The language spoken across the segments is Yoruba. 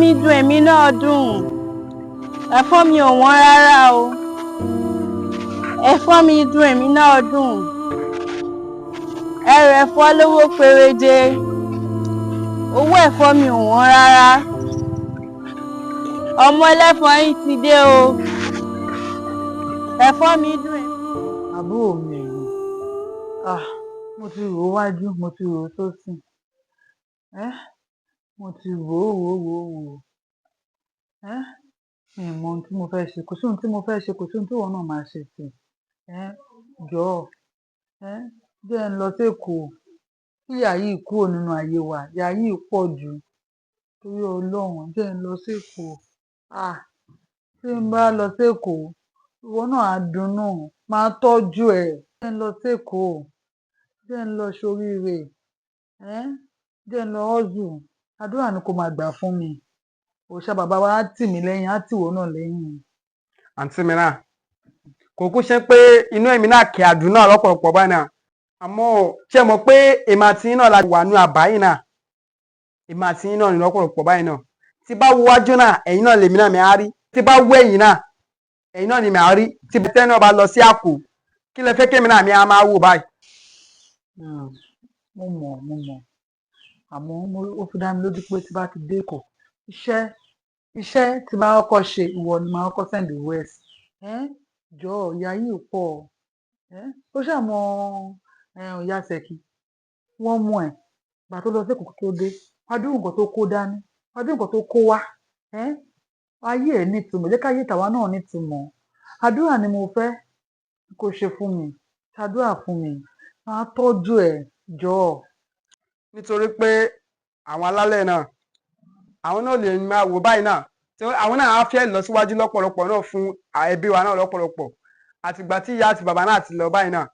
Mi dùn, èmi náà dùn. Ẹ̀fọ́ mi ò wọ́n rárá o. Ẹ̀fọ́ mi dùn, èmi náà dùn. Ẹrù ẹ̀fọ́ lówó péréje. Owó ẹ̀fọ́ mi ò wọ́n rárá. Ọmọ ẹlẹ́fọ̀ọ́ yín ti dé o. Ẹ̀fọ́ mi dùn, èmi. Àbúrò mi yìí, ah, mo ti rò ó wájú, mo ti rò ó sósì, ẹ́, mo ti rò ó rò ó rò ó rò ó, ẹ́, mi ò mọ ohun tí mo fẹ́ ṣe. Kò sí ohun tí mo fẹ́ ṣe, kò sí ohun tí ìwọ náà máa ṣe sí i. Ẹ́, jọ̀ọ́, ẹ́, jẹ́ n lọ sékòó kí ìyà yìí kúrò nínú ayé wa. Ìyà yìí pọ̀ jù. Torí Ọlọ́run, jẹ́ n lọ sékòó. Ah, tí n bá lọ sékòó, ìwọ náà á dunnú, máa tọ́jú ẹ̀. Jẹ́ n lọ sékòó, jẹ́ n lọ ṣoríire, ẹ́, jẹ́ n lọ hustle. Àdúrà ni kó máa gbà fún mi. Òòṣà bàbá wa á tì mí lẹ́yìn, á tì ìwọ náà lẹ́yìn. Àǹtí mi náà kò kú ṣe pé inú èmi náà kí àdùn náà lọ́pọ̀lọpọ̀ báyìí náà, àmọ́ ṣé mọ̀ pé èmi àti yín náà la wà ní àbá yìí náà, èmi àti yín náà ní lọ́pọ̀lọpọ̀ báyìí náà. Tí bá wo wájú náà, ẹ̀yin náà lèmi náà mi á rí. Tí bá wo ẹ̀yìn náà, ẹ̀yin náà ni mi á rí. Tí tẹ́ náà bá lọ sí àpò, kí lẹ fẹ́ kémi náà mi á máa wò báyìí? Mo mọ̀, mo mọ̀, àmọ́ ó fi dá mi lójú pé tí bá ti dé Èkó, iṣẹ́ tí bá kọ́kọ́ ṣe, ìwọ ni màá kọ́kọ́ send owó ẹ̀ sí. Ẹ́, jọ̀ọ́, ìyà yìí pọ̀. Ẹ́, ó ṣàmọ ìyá Ṣẹ̀kí, wọ́n mú ẹ̀ gbà tó lọ sí Èkó tó dé, adúrú nǹkan tó kó dání, adúrú nǹkan tó kó wá. Ẹ́, ayé ẹ̀ nítumọ̀, jẹ́ káyé tàwa náà nítumọ̀. Àdúrà ni mo fẹ́ kó ṣe fún mi. Ṣàdúrà fún mi, máa tọ́jú ẹ̀, jọ̀ọ́. Nítorí pé àwọn alálẹ̀ náà, àwọn náà lè máa wò báyìí náà, tí àwọn náà á fẹ́ lọ síwájú lọ́pọ̀lọpọ̀ náà fún ẹbí wa náà lọ́pọ̀lọpọ̀. Àtìgbà tí ìyá àti bàbá náà ti lọ báyìí náà,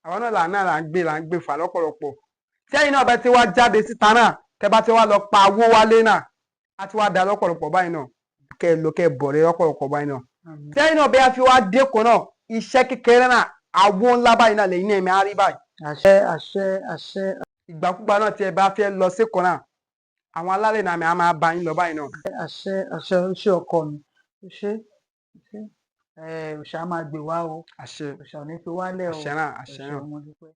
àwọn náà là ń gbé fà lọ́pọ̀lọpọ̀. Tí ẹ̀yin náà bá ti wá jáde síta náà, tẹ́ bá ti wá lọ pa owó wálé náà, á ti wá da lọ́pọ̀lọpọ̀ báyìí náà, kẹ́ ẹ lọ kẹ́ ẹ bọ̀ rẹ lọ́pọ̀lọpọ̀ báyìí náà. Tí ẹ̀yin náà bẹ́ẹ̀ fi wá dẹ́kun náà, iṣẹ́ kékeré náà, àwo ńlá báyìí náà lẹ́yìn náà ẹ̀mí á rí báyìí. Àṣẹ, àṣẹ, àṣẹ. Ìgbàkúgbà náà tí ẹ bá fẹ́ lọ sékòó náà, àwọn alálẹ̀ náà á máa bá yín lọ báyìí náà. Àṣẹ, àṣẹ. Ṣé ọkọ mi, ṣé ṣé ẹ, òòṣà máa gbè wá o. Àṣẹ. Òòṣà ò ní fi wálẹ̀ o. Àṣẹ náà, àṣẹ náà. Mo dúpẹ́.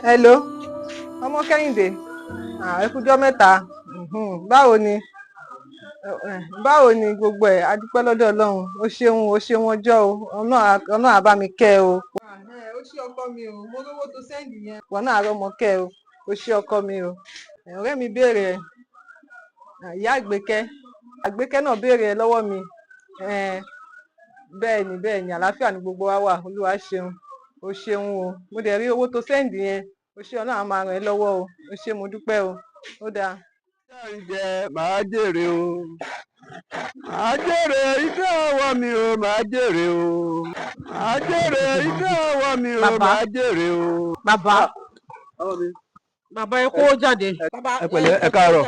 Hello, ọmọ Kẹ́hìndé. Ah, ẹ kújọ́ mẹ́ta. Báwo ni? Báwo ni gbogbo ẹ̀? A dúpẹ́ lọ́dọ̀ Ọlọ́run. O ṣeun, o ṣeun ọjọ́ o. Ọlọ́run á bá mi kẹ́ ẹ o. Ó ṣé ọkọ mi o, mo lówó tó send yẹn. Wọn náà rọmọ kẹ́ ẹ o. O ṣé ọkọ mi o. Ọ̀rẹ́ mi béèrè ẹ. Ìyá Àgbékẹ́. Àgbékẹ́ náà béèrè ẹ lọ́wọ́ mi. Bẹ́ẹ̀ ni, bẹ́ẹ̀ ni, àlàáfíà ni gbogbo wa wà. Olúwa ṣeun. O ṣeun o. Mo dẹ̀ rí owó tó send yẹn. O ṣé, Ọlọ́run á máa ràn ẹ́ lọ́wọ́ o. O ṣé, mo dúpẹ́ o. Ó dáa. Jẹ màá jèrè o, màá jèrè iṣẹ́ ọwọ́ mi o, màá jèrè o, màá jèrè iṣẹ́ ọwọ́ mi o, màá jèrè o. Bàbá, bàbá, ẹ kó jáde. Ẹ pẹ̀lẹ́, ẹ káàárọ̀.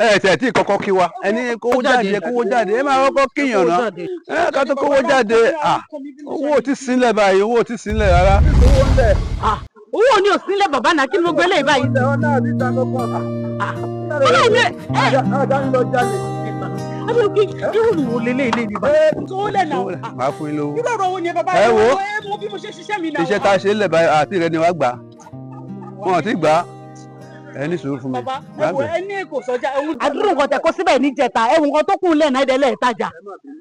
Ẹ tẹ̀ tí kọ́kọ́ kí wa, ẹni kówó jáde, kówó jáde, ẹ máa kọ́kọ́ kíyàn náà, ẹ ká tó kówó jáde. Owó ò tí sílẹ̀ báyìí, owó ò tí sílẹ̀ rárá. Owó ni ò sílẹ̀, bàbá náà, kí ni gbogbo eléyìí báyìí? Ọlọ́run mi ẹ. Irú ìwò lélẹ̀ ilé ni bàbá. Tó lẹ̀ náà. Màá fún yín lówó. Irú ọ̀rọ̀ wo ni ẹ, bàbá? Ẹ wo. Ẹ mọ bí mo ṣe ṣiṣẹ́ mi náà. Iṣẹ́ tá a ṣe ń lẹ̀ báyìí, àti rẹ ni wàá gbà, wọn ò tí gbà á. Ẹ ní sùúrù fún mi. Bàbá, ẹ wo, ẹ ní kò sọjà. Àdúrà nǹkan tẹ kó síbẹ̀ níjẹta, ẹ wo nǹkan tó kù lẹ̀ náà, ẹ̀dẹ̀ lẹ̀ tajà.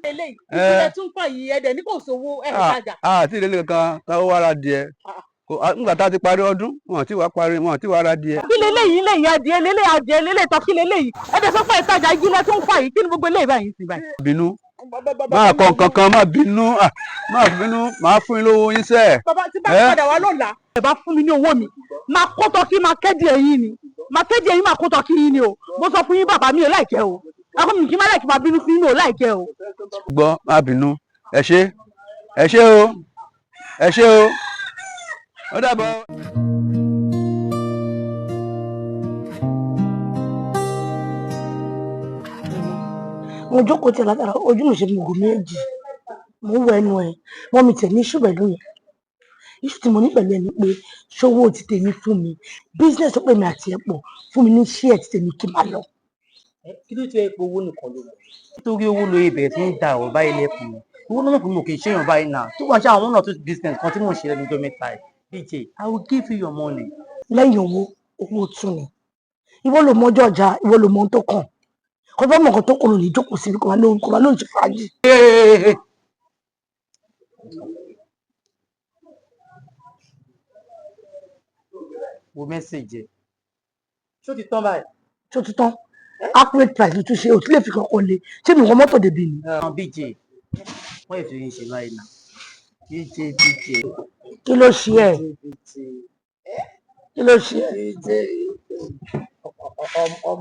Eléyìí ìpínlẹ̀ tún pọ̀ yìí, ẹ̀dẹ̀ ní kò sówó ẹ̀ tajà. Àti ìrẹ́lẹ̀ kankan táwọn wá ra díẹ̀ nígbà tá a ti parí ọdún, wọn ò tí wàá parí, wọn ò tí wàá ra díẹ̀. Kí leléyìí lè adìẹ lélẹ̀, adìẹ lélẹ̀ tọ́, kí leléyìí? Ẹ̀dẹ̀ sọ pé ìtajà igi lẹ tún fà yìí, kí ni gbogbo eléyìí báyìí sí báyìí? Bínú máa kọ nǹkan kan, má bínú, má bínú, máa fún yín lówó yín sẹ́ẹ̀. Bàbá, tí bá padà wá lọ́la. Ẹ bá fún mi ní owó mi, máa kó tọ́kí, máa kéde ẹ̀yìn ni, máa kéde ẹ̀yìn, máa kó tọ́kí yín ni o. Mo sọ fún yín, bàbá, mi ò like ẹ́ o. Akọ mi kì í má like máa bínú sí mi, ò like ẹ́ o. Gbọ́, má bínú. Ẹ ṣé, ẹ ṣé o, ẹ ṣé o, ó dàbọ̀. Mo jókòó tí látara ojú mi ṣe mògùn méjì, mo ń wọ ẹnu ẹ mọ mi tẹ ní ṣùgbọ́n mi. Issue tí mo ní pẹ̀lú ẹ ni pé ṣówó ti tèmi fún mi, business tó pè mí àti ẹ̀ pọ̀, fún mi ní share ti tèmi kí n máa lọ. Kí ló ti yẹ pé owó nìkan ló mọ̀? Nítorí owó lóye bẹ̀rẹ̀ sí ń da ọ̀rọ̀ báyìí lẹ́kùn mi. Owó náà fún mi ò kì í ṣèyàn báyìí náà. Tó wàá ṣe àwọn one or two business kan tí mò ń ṣe lẹ́nu ọjọ́ mẹ́ta yìí. BJ, I will give you your money. Lẹ́yìn owó, owó tún ni. Ìwọ ló mọ ọjọ́ ọjà, ìwọ ló mọ ohun tó kàn. Kò bá mọ nǹkan tó kàn, ló lè jókòó síbi kò máa lóun ṣe fàájì. Wo message ẹ̀. Ṣó ti tán báyìí? Ṣó ti tán? Accurate price ló tún ṣe, ò tún lè fi kankan lé. Ṣé mi wọ mọ́tò débi ni? BJ, wọ́n yẹ fi ń ṣe báyìí náà. BJ, BJ. Kí ló ṣe ẹ́? BJ. Kí ló ṣe ẹ́? BJ.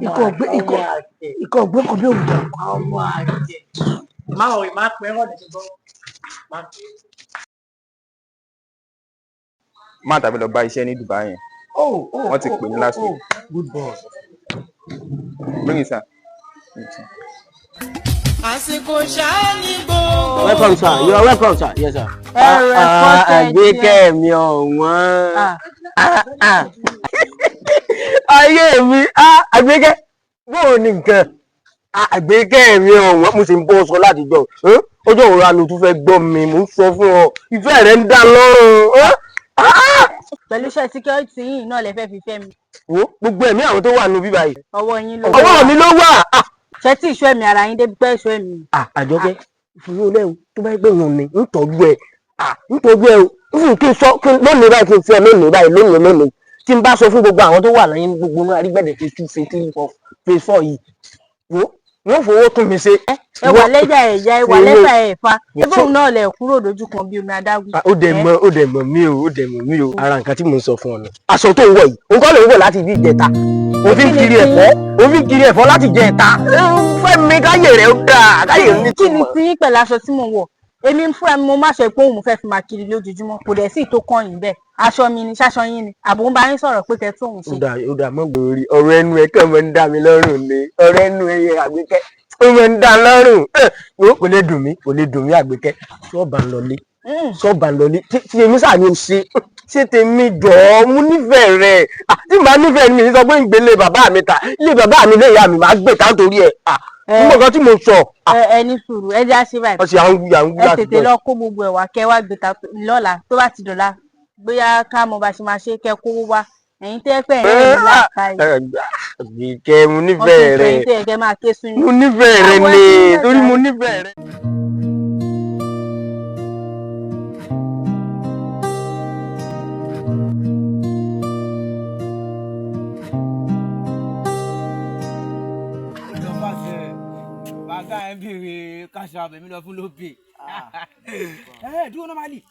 Ikọ̀ ògbé kan bí òwúrọ̀. Ọmọ àjẹ́. Má wọ̀, má pẹ́ rọ̀ ní ṣùgbọ́n. Má pẹ́. Má tàbí lọ bá iṣẹ́ ní Dubai yẹn. Oh, Wọ́n ti oh, pè mí oh, last oh, week. Good boss. Bring it, sir. Bring it, sir. Àsìkò ṣáá ní gbogbo. Welcome, sir. You are welcome, sir. Yes, sir. Ẹrù ẹ̀fọ́ tẹ̀ Àgbékẹ́ mi ọ̀wọ́n. Ah. Ayé mi, Àgbékẹ́, bóò ni nǹkan? Àgbékẹ́ mi ọ̀wọ́n, mo sì ń bọ́ sọ láti jọ. Ọjọ́ òra ló tún fẹ́ gbọ́ mi, mo ń sọ fún ọ. Ìfẹ́ rẹ̀ ń dá lọ́rùn. Pẹ̀lú iṣẹ́ security yìí náà lẹ fẹ́ fi fẹ́ mi? Wo gbogbo ẹ̀mí àwọn tó wà nínú bíbá yìí. Ọwọ́ yín ló Ọwọ́ mi ló wà. Ṣé tí ìṣọ́ ẹ̀mí ara yín débi pé ìṣọ́ ẹ̀mí? Àjọkẹ́, ìfòyín olẹ́wù tó bá yẹ pé òun ni ń tọ́jú ẹ̀, ń tọ́jú ẹ̀ o, ń fún kí n sọ kí n lónìí báyìí, kí n fi ẹ lónìí báyìí, lónìí lónìí, tí n bá sọ fún gbogbo àwọn tó wà lẹ́yìn gbogbo náà arígbẹ̀dẹ̀ phase 2, phase 3, 4, phase 4 yìí, wo wọ́n fowó tún mi ṣe. Ẹ wà lẹ́jà ẹ̀yà, ẹ wà lẹ́fà ẹ̀fà, ẹbí òun náà lẹ̀ kúrò lójú kan bí omi adágún. Ó dẹ̀ mọ̀, ó dẹ̀ mọ̀ mí o, ó dẹ̀ mọ̀ mí o. Ara nǹkan tí mò ń sọ fún ọ nù. Aṣọ tó ń wọ̀ yìí, nǹkan ló ń wọ̀ láti bí ìjẹta. O fi ń kiri ẹ̀fọ́, o fi ń kiri ẹ̀fọ́ láti jẹta. Fẹ́ mi káyè rẹ̀ ó dáa, káyè ní Kí ni ti yín pẹ̀lú aṣọ tí mò ń wọ̀? Èmi ń fúnra mi, mo má ṣe pé òun fẹ́ fi máa kiri lójoojúmọ́, kò dẹ̀ sí ìtó kàn yín bẹ́ẹ̀. Aṣọ mi ni, ṣaṣọ yín ni? Àbò ń bá yín sọ̀rọ̀ pé kẹ́ tó òun ṣe. Ó dà, ó dà, mọ́ gbòòrì. Ọ̀rọ̀ ẹnu ẹ̀ kàn máa ń dá mi lọ́rùn ni. Ọ̀rọ̀ ẹnu ẹ̀ yẹ, Àgbékẹ́, ó máa ń dá lọ́rùn. Kò lè dùn mí, kò lè dùn mí. Àgbékẹ́, ṣọ́ọ̀bà ń lọlé, ṣọ́ọ̀bà ń lọlé tí èmi sáà ni ó ṣe ṣé tèmi. Jọ̀ọ́, mo nífẹ̀ẹ́ rẹ̀. Tí màá nífẹ̀ẹ́ mi sọ pé ń gbélé bàbá mi ta ilé bàbá mi, ilé ìyá mi, màá gbé ta nítorí ẹ̀ mo nǹkan tí mo sọ. Ẹ ní sùúrù, ẹ jẹ́ àṣẹ báyìí. Wọ́n ṣe à ń wú, à ń wú Ẹ láti tètè lọ kó gbogbo ẹ̀ wá, kẹ́ wá gbé ta lọ́la. Tó bá ti dọ̀la, bóyá ká mọ bá ṣe máa ṣe, kẹ́ kówó wá. Ẹ̀yin tẹ́ pẹ́ ẹ̀ ní láta yìí. Àgbékẹ́, mo nífẹ̀ẹ́ rẹ̀. Ẹ̀yin tẹ́ kẹ́ máa ké sún. Mo nífẹ̀ẹ́ rẹ̀ ni, torí mo nífẹ̀ẹ́ rẹ̀. Bàgá ẹ̀ ń béèrè cash app, èmi lọ fún ló pè. Ẹ dúró, normally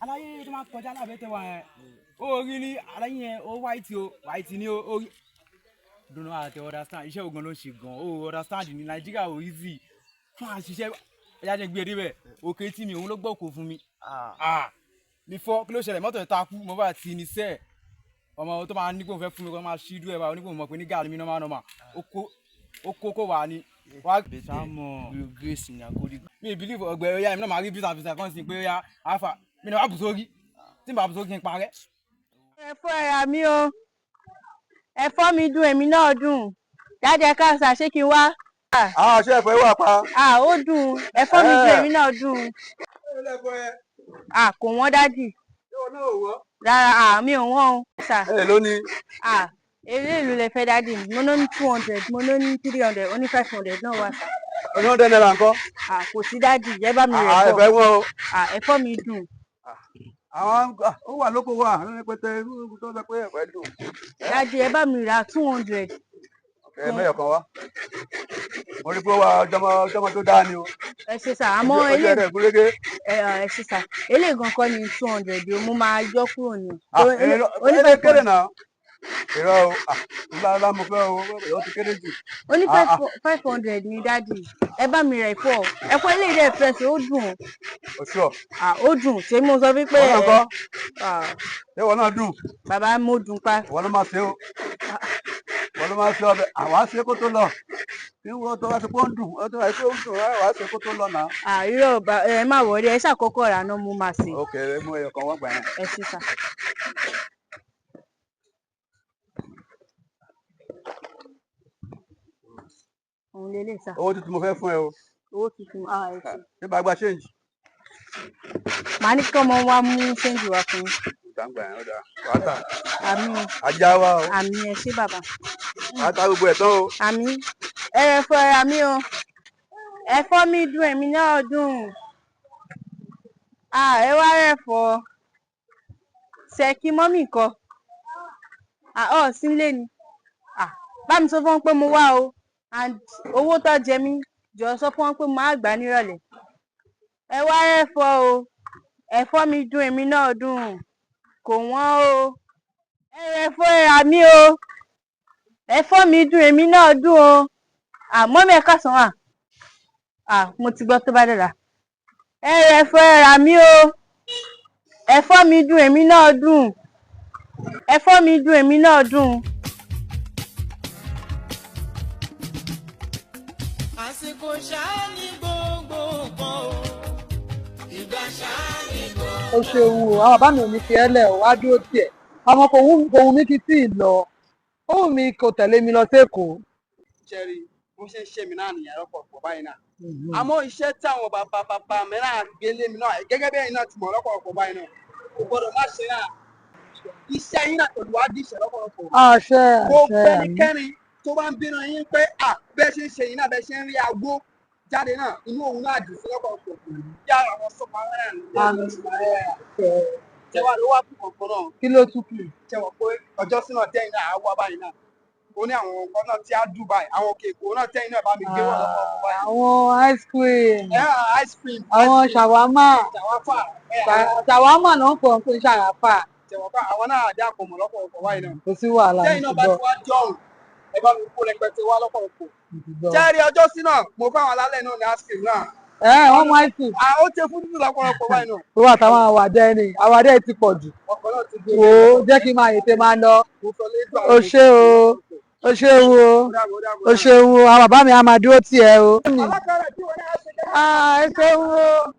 aláyé tó máa kọjá lábẹ́ tẹ wá ẹ, ó rí ní aláyé yẹn, ó white o, white ni ó rí. Dùnú àti understand iṣẹ́ ogun ló ń ṣe gan, ó understand ní Nàìjíríà ò easy fún àṣìṣe. Ẹ̀yà jẹ́ gbé e débẹ̀ òkè tí mi òun ló gbọ́ kó fún mi. Mi fọ́, kí ló ṣẹlẹ̀? Mọ́tò ẹ̀ takú, mo bá ti ní sẹ́ẹ̀ ọmọ tó máa ní kó fẹ́ fún mi, kó máa ṣí dúró ẹ̀ bá oníkó mọ̀ pé ní gàrí mi normal normal, ó kó kó wà ní wá sàmọ grace ní agodi. Mi believe ọgbẹ ọyá èmi náà máa rí visa visa kan sí pé ọyá alpha mi náà wà bù sórí, tí n bá bù sórí kí n parẹ́. Ẹ̀fọ́ ẹ̀rà mi o, ẹ̀fọ́ mi dùn, èmi náà dùn. Dáadé káàsà, ṣé kí n wá? Ṣé ẹ̀fọ́ ẹ wà pa? Ó dùn, ẹ̀fọ́ mi dùn, èmi náà dùn. Kò wọ́n, daddy, rárá. Mi ò wọ́n o. Ẹ ló ní. Eré ìlú lè fẹ́, daddy? Mo ná ní 200, mo ná ní 300, ó ní 500 náà wà, sà. Ọdún 100 naira ńkọ́? Kò sí, daddy, ẹ bá mi rẹ̀ Ẹ̀fọ́ wọn o. Ẹ̀fọ́ mi dùn. Àwọn ó wà lóko wa rẹpẹtẹ tó sọ pé ẹ̀fọ́ dùn. Daddy, ẹ bá mi rà 200. Ẹ mẹ́yọ̀ kan wá. Mo rí pé ó wà ọjọ́mọ ọjọ́mọ tó dáa ni o. Ẹ ṣe sà, àmọ́ Ojú eléyìí rẹ̀ gúnrégé. Ẹ ṣe sà, eléyìí gan kọ́ ni 200 o, mo máa yọ kúrò ní. Ẹ kéré náà. Irọ́ o, ńlá ńlá mo fẹ́ o, ó ti kéré jù. Ó ní 500 ní, daddy. Ẹ bá mi rẹ̀ ẹ̀fọ́, ẹ̀fọ́ eléyìí dẹ̀ fresh, ó dùn. Oṣù ọ̀. Ó dùn. Ṣé mo sọ wípé Ìwọ náà kọ́? Ṣé ìwọ náà dùn? Bàbá, mo dùn pa. Ìwọ ló máa ṣe o. Wọ́n ló máa ṣe ọbẹ̀, àwa ṣe kó tó lọ. Kí wọ́n tó bá ti pé ó ń dùn, ó tó bá ti pé ó ń dùn, àwa ṣe kó tó lọ náà. Àìrọ̀ ẹ má wọrí, ẹ ṣàkókò rà náà mo máa sè. Ok, ẹ mú ẹyọ kan wá gbà yẹn. Ẹ ṣé sà. Òun lélẹ̀ sà. Owó tuntun mo fẹ́ fún ẹ o. Owó tuntun, ah, ẹ ṣé. Ṣé bá gba change? Màá ní kí ọmọ wa mú change wá fún yín. Gbàngbà yẹn ó dáa. Wàá tà. Àmín o. Ajá wa o. Àmín, ẹ ṣé bàbá. Wàá ta gbogbo ẹ̀ tán o. Àmín. Ẹ rẹ̀ fọ ẹ àmín o. Ẹ̀fọ́ mi dùn, èmi náà dùn. Ah, ẹ wá rẹ̀fọ́. Ṣèkí mọ́mì kọ́. Ah, ọ̀ sílé ni. Ah, bá mi sọ fún wọn pé mo wá o. And owó tó jẹ mí, jọ̀ọ́ sọ fún wọn pé mo máa gbà á nírọ̀lẹ́. Ẹ wá rẹ̀fọ́ o. Ẹ̀fọ́ mi dùn, èmi náà dùn. Kò wọ́n o. Ẹ rẹ̀fọ́ ẹ rà mí o. Ẹ̀fọ́ mi dùn, èmi náà dùn o. Ah, mọ́mì ẹ káàsán wà. Ah, mo ti gbọ́, tó bá dọ̀la. Ẹ rẹ̀fọ́ ẹ rà mí o. Ẹ̀fọ́ mi dùn, èmi náà dùn. Ẹ̀fọ́ mi dùn, èmi náà dùn. Àsìkò ṣáá ní gbogbo nǹkan o, ìgbà ṣáá ní gbogbo. O ṣeun o, àwọn bàbá mi ò ní fi ẹ́ lẹ̀ o, wá dúró tiẹ̀. Àmọ́ kò wù mí kí tí ì lọ, ó wù mí kò tẹ̀lé mi lọ sékòó. Jerry, bó ṣe ń ṣe mí náà nìyẹn lọ́pọ̀lọpọ̀ báyìí náà. Àmọ́ iṣẹ́ táwọn bàbá bàbá mi náà gbélé mi náà gẹ́gẹ́ bí ẹ̀yin náà ti mọ̀ lọ́pọ̀lọpọ̀ báyìí náà, kò gbọ́dọ̀ má ṣe náà. Iṣẹ́ yín náà pẹ̀lú wá dìṣẹ́ lọ́pọ̀lọpọ̀. Àṣẹ, Gbogbo àṣẹ. ẹnikẹ́ni tó bá ń bínú yín pé à bẹ́ẹ̀ ṣe ń ṣe yín náà, bẹ́ẹ̀ ṣe ń rí agbó jáde náà, inú òun náà dùn sí lọ́pọ̀lọpọ̀. Bí àwọn sọ̀kọ̀ àwọn náà ní tẹ́wà ló wá kù kọ̀ọ̀kan náà. Kí ló tún kù? Tẹ́wọ̀ pé ọjọ́ sínú tẹ́yìn náà á wá báyìí náà, ó ní àwọn nǹkan náà tí á dùn báyìí, àwọn òkè èkó náà tẹ́yìn náà bá mi gbé wọn lọ́pọ̀lọpọ̀ báyìí. Àwọn ice cream. Ẹ, ice cream. Àwọn ṣàwámà. Ṣàwáfà. Ṣàwámà náà ń pọ̀ ń pè ṣàràfà. Tẹ̀wọ̀ pé àwọn náà dá àpò mọ̀ lọ́pọ̀lọpọ̀ báyìí náà. Kò sí wàhálà. Tẹ́yìn Mo náà ti bá gbọ́. ti wá jọ̀hún, ẹ bá mi kó rẹpẹtẹ wá lọ́pọ̀lọpọ̀. Mo ti gbọ́. Jẹ́rìí ọjọ́ sí náà, mo fáwọn alálẹ̀ náà ní ice cream náà. Ẹ wọ́n mú ice cream. À, ó ṣe fún tútù lọ́pọ̀lọpọ̀ báyìí náà. Tó wà táwọn àwàdẹ ni, àwàdẹ ti pọ̀ jù. Ọkọ̀ náà ti gbé. Wò ó, jẹ́ kí n máa ètè máa lọ. Mo sọ lédùn. O ṣé o, o ṣeun o, o ṣeun o, àwọn bàbá mi á máa dúró tì ẹ́ o. Ah, ẹ ṣeun o.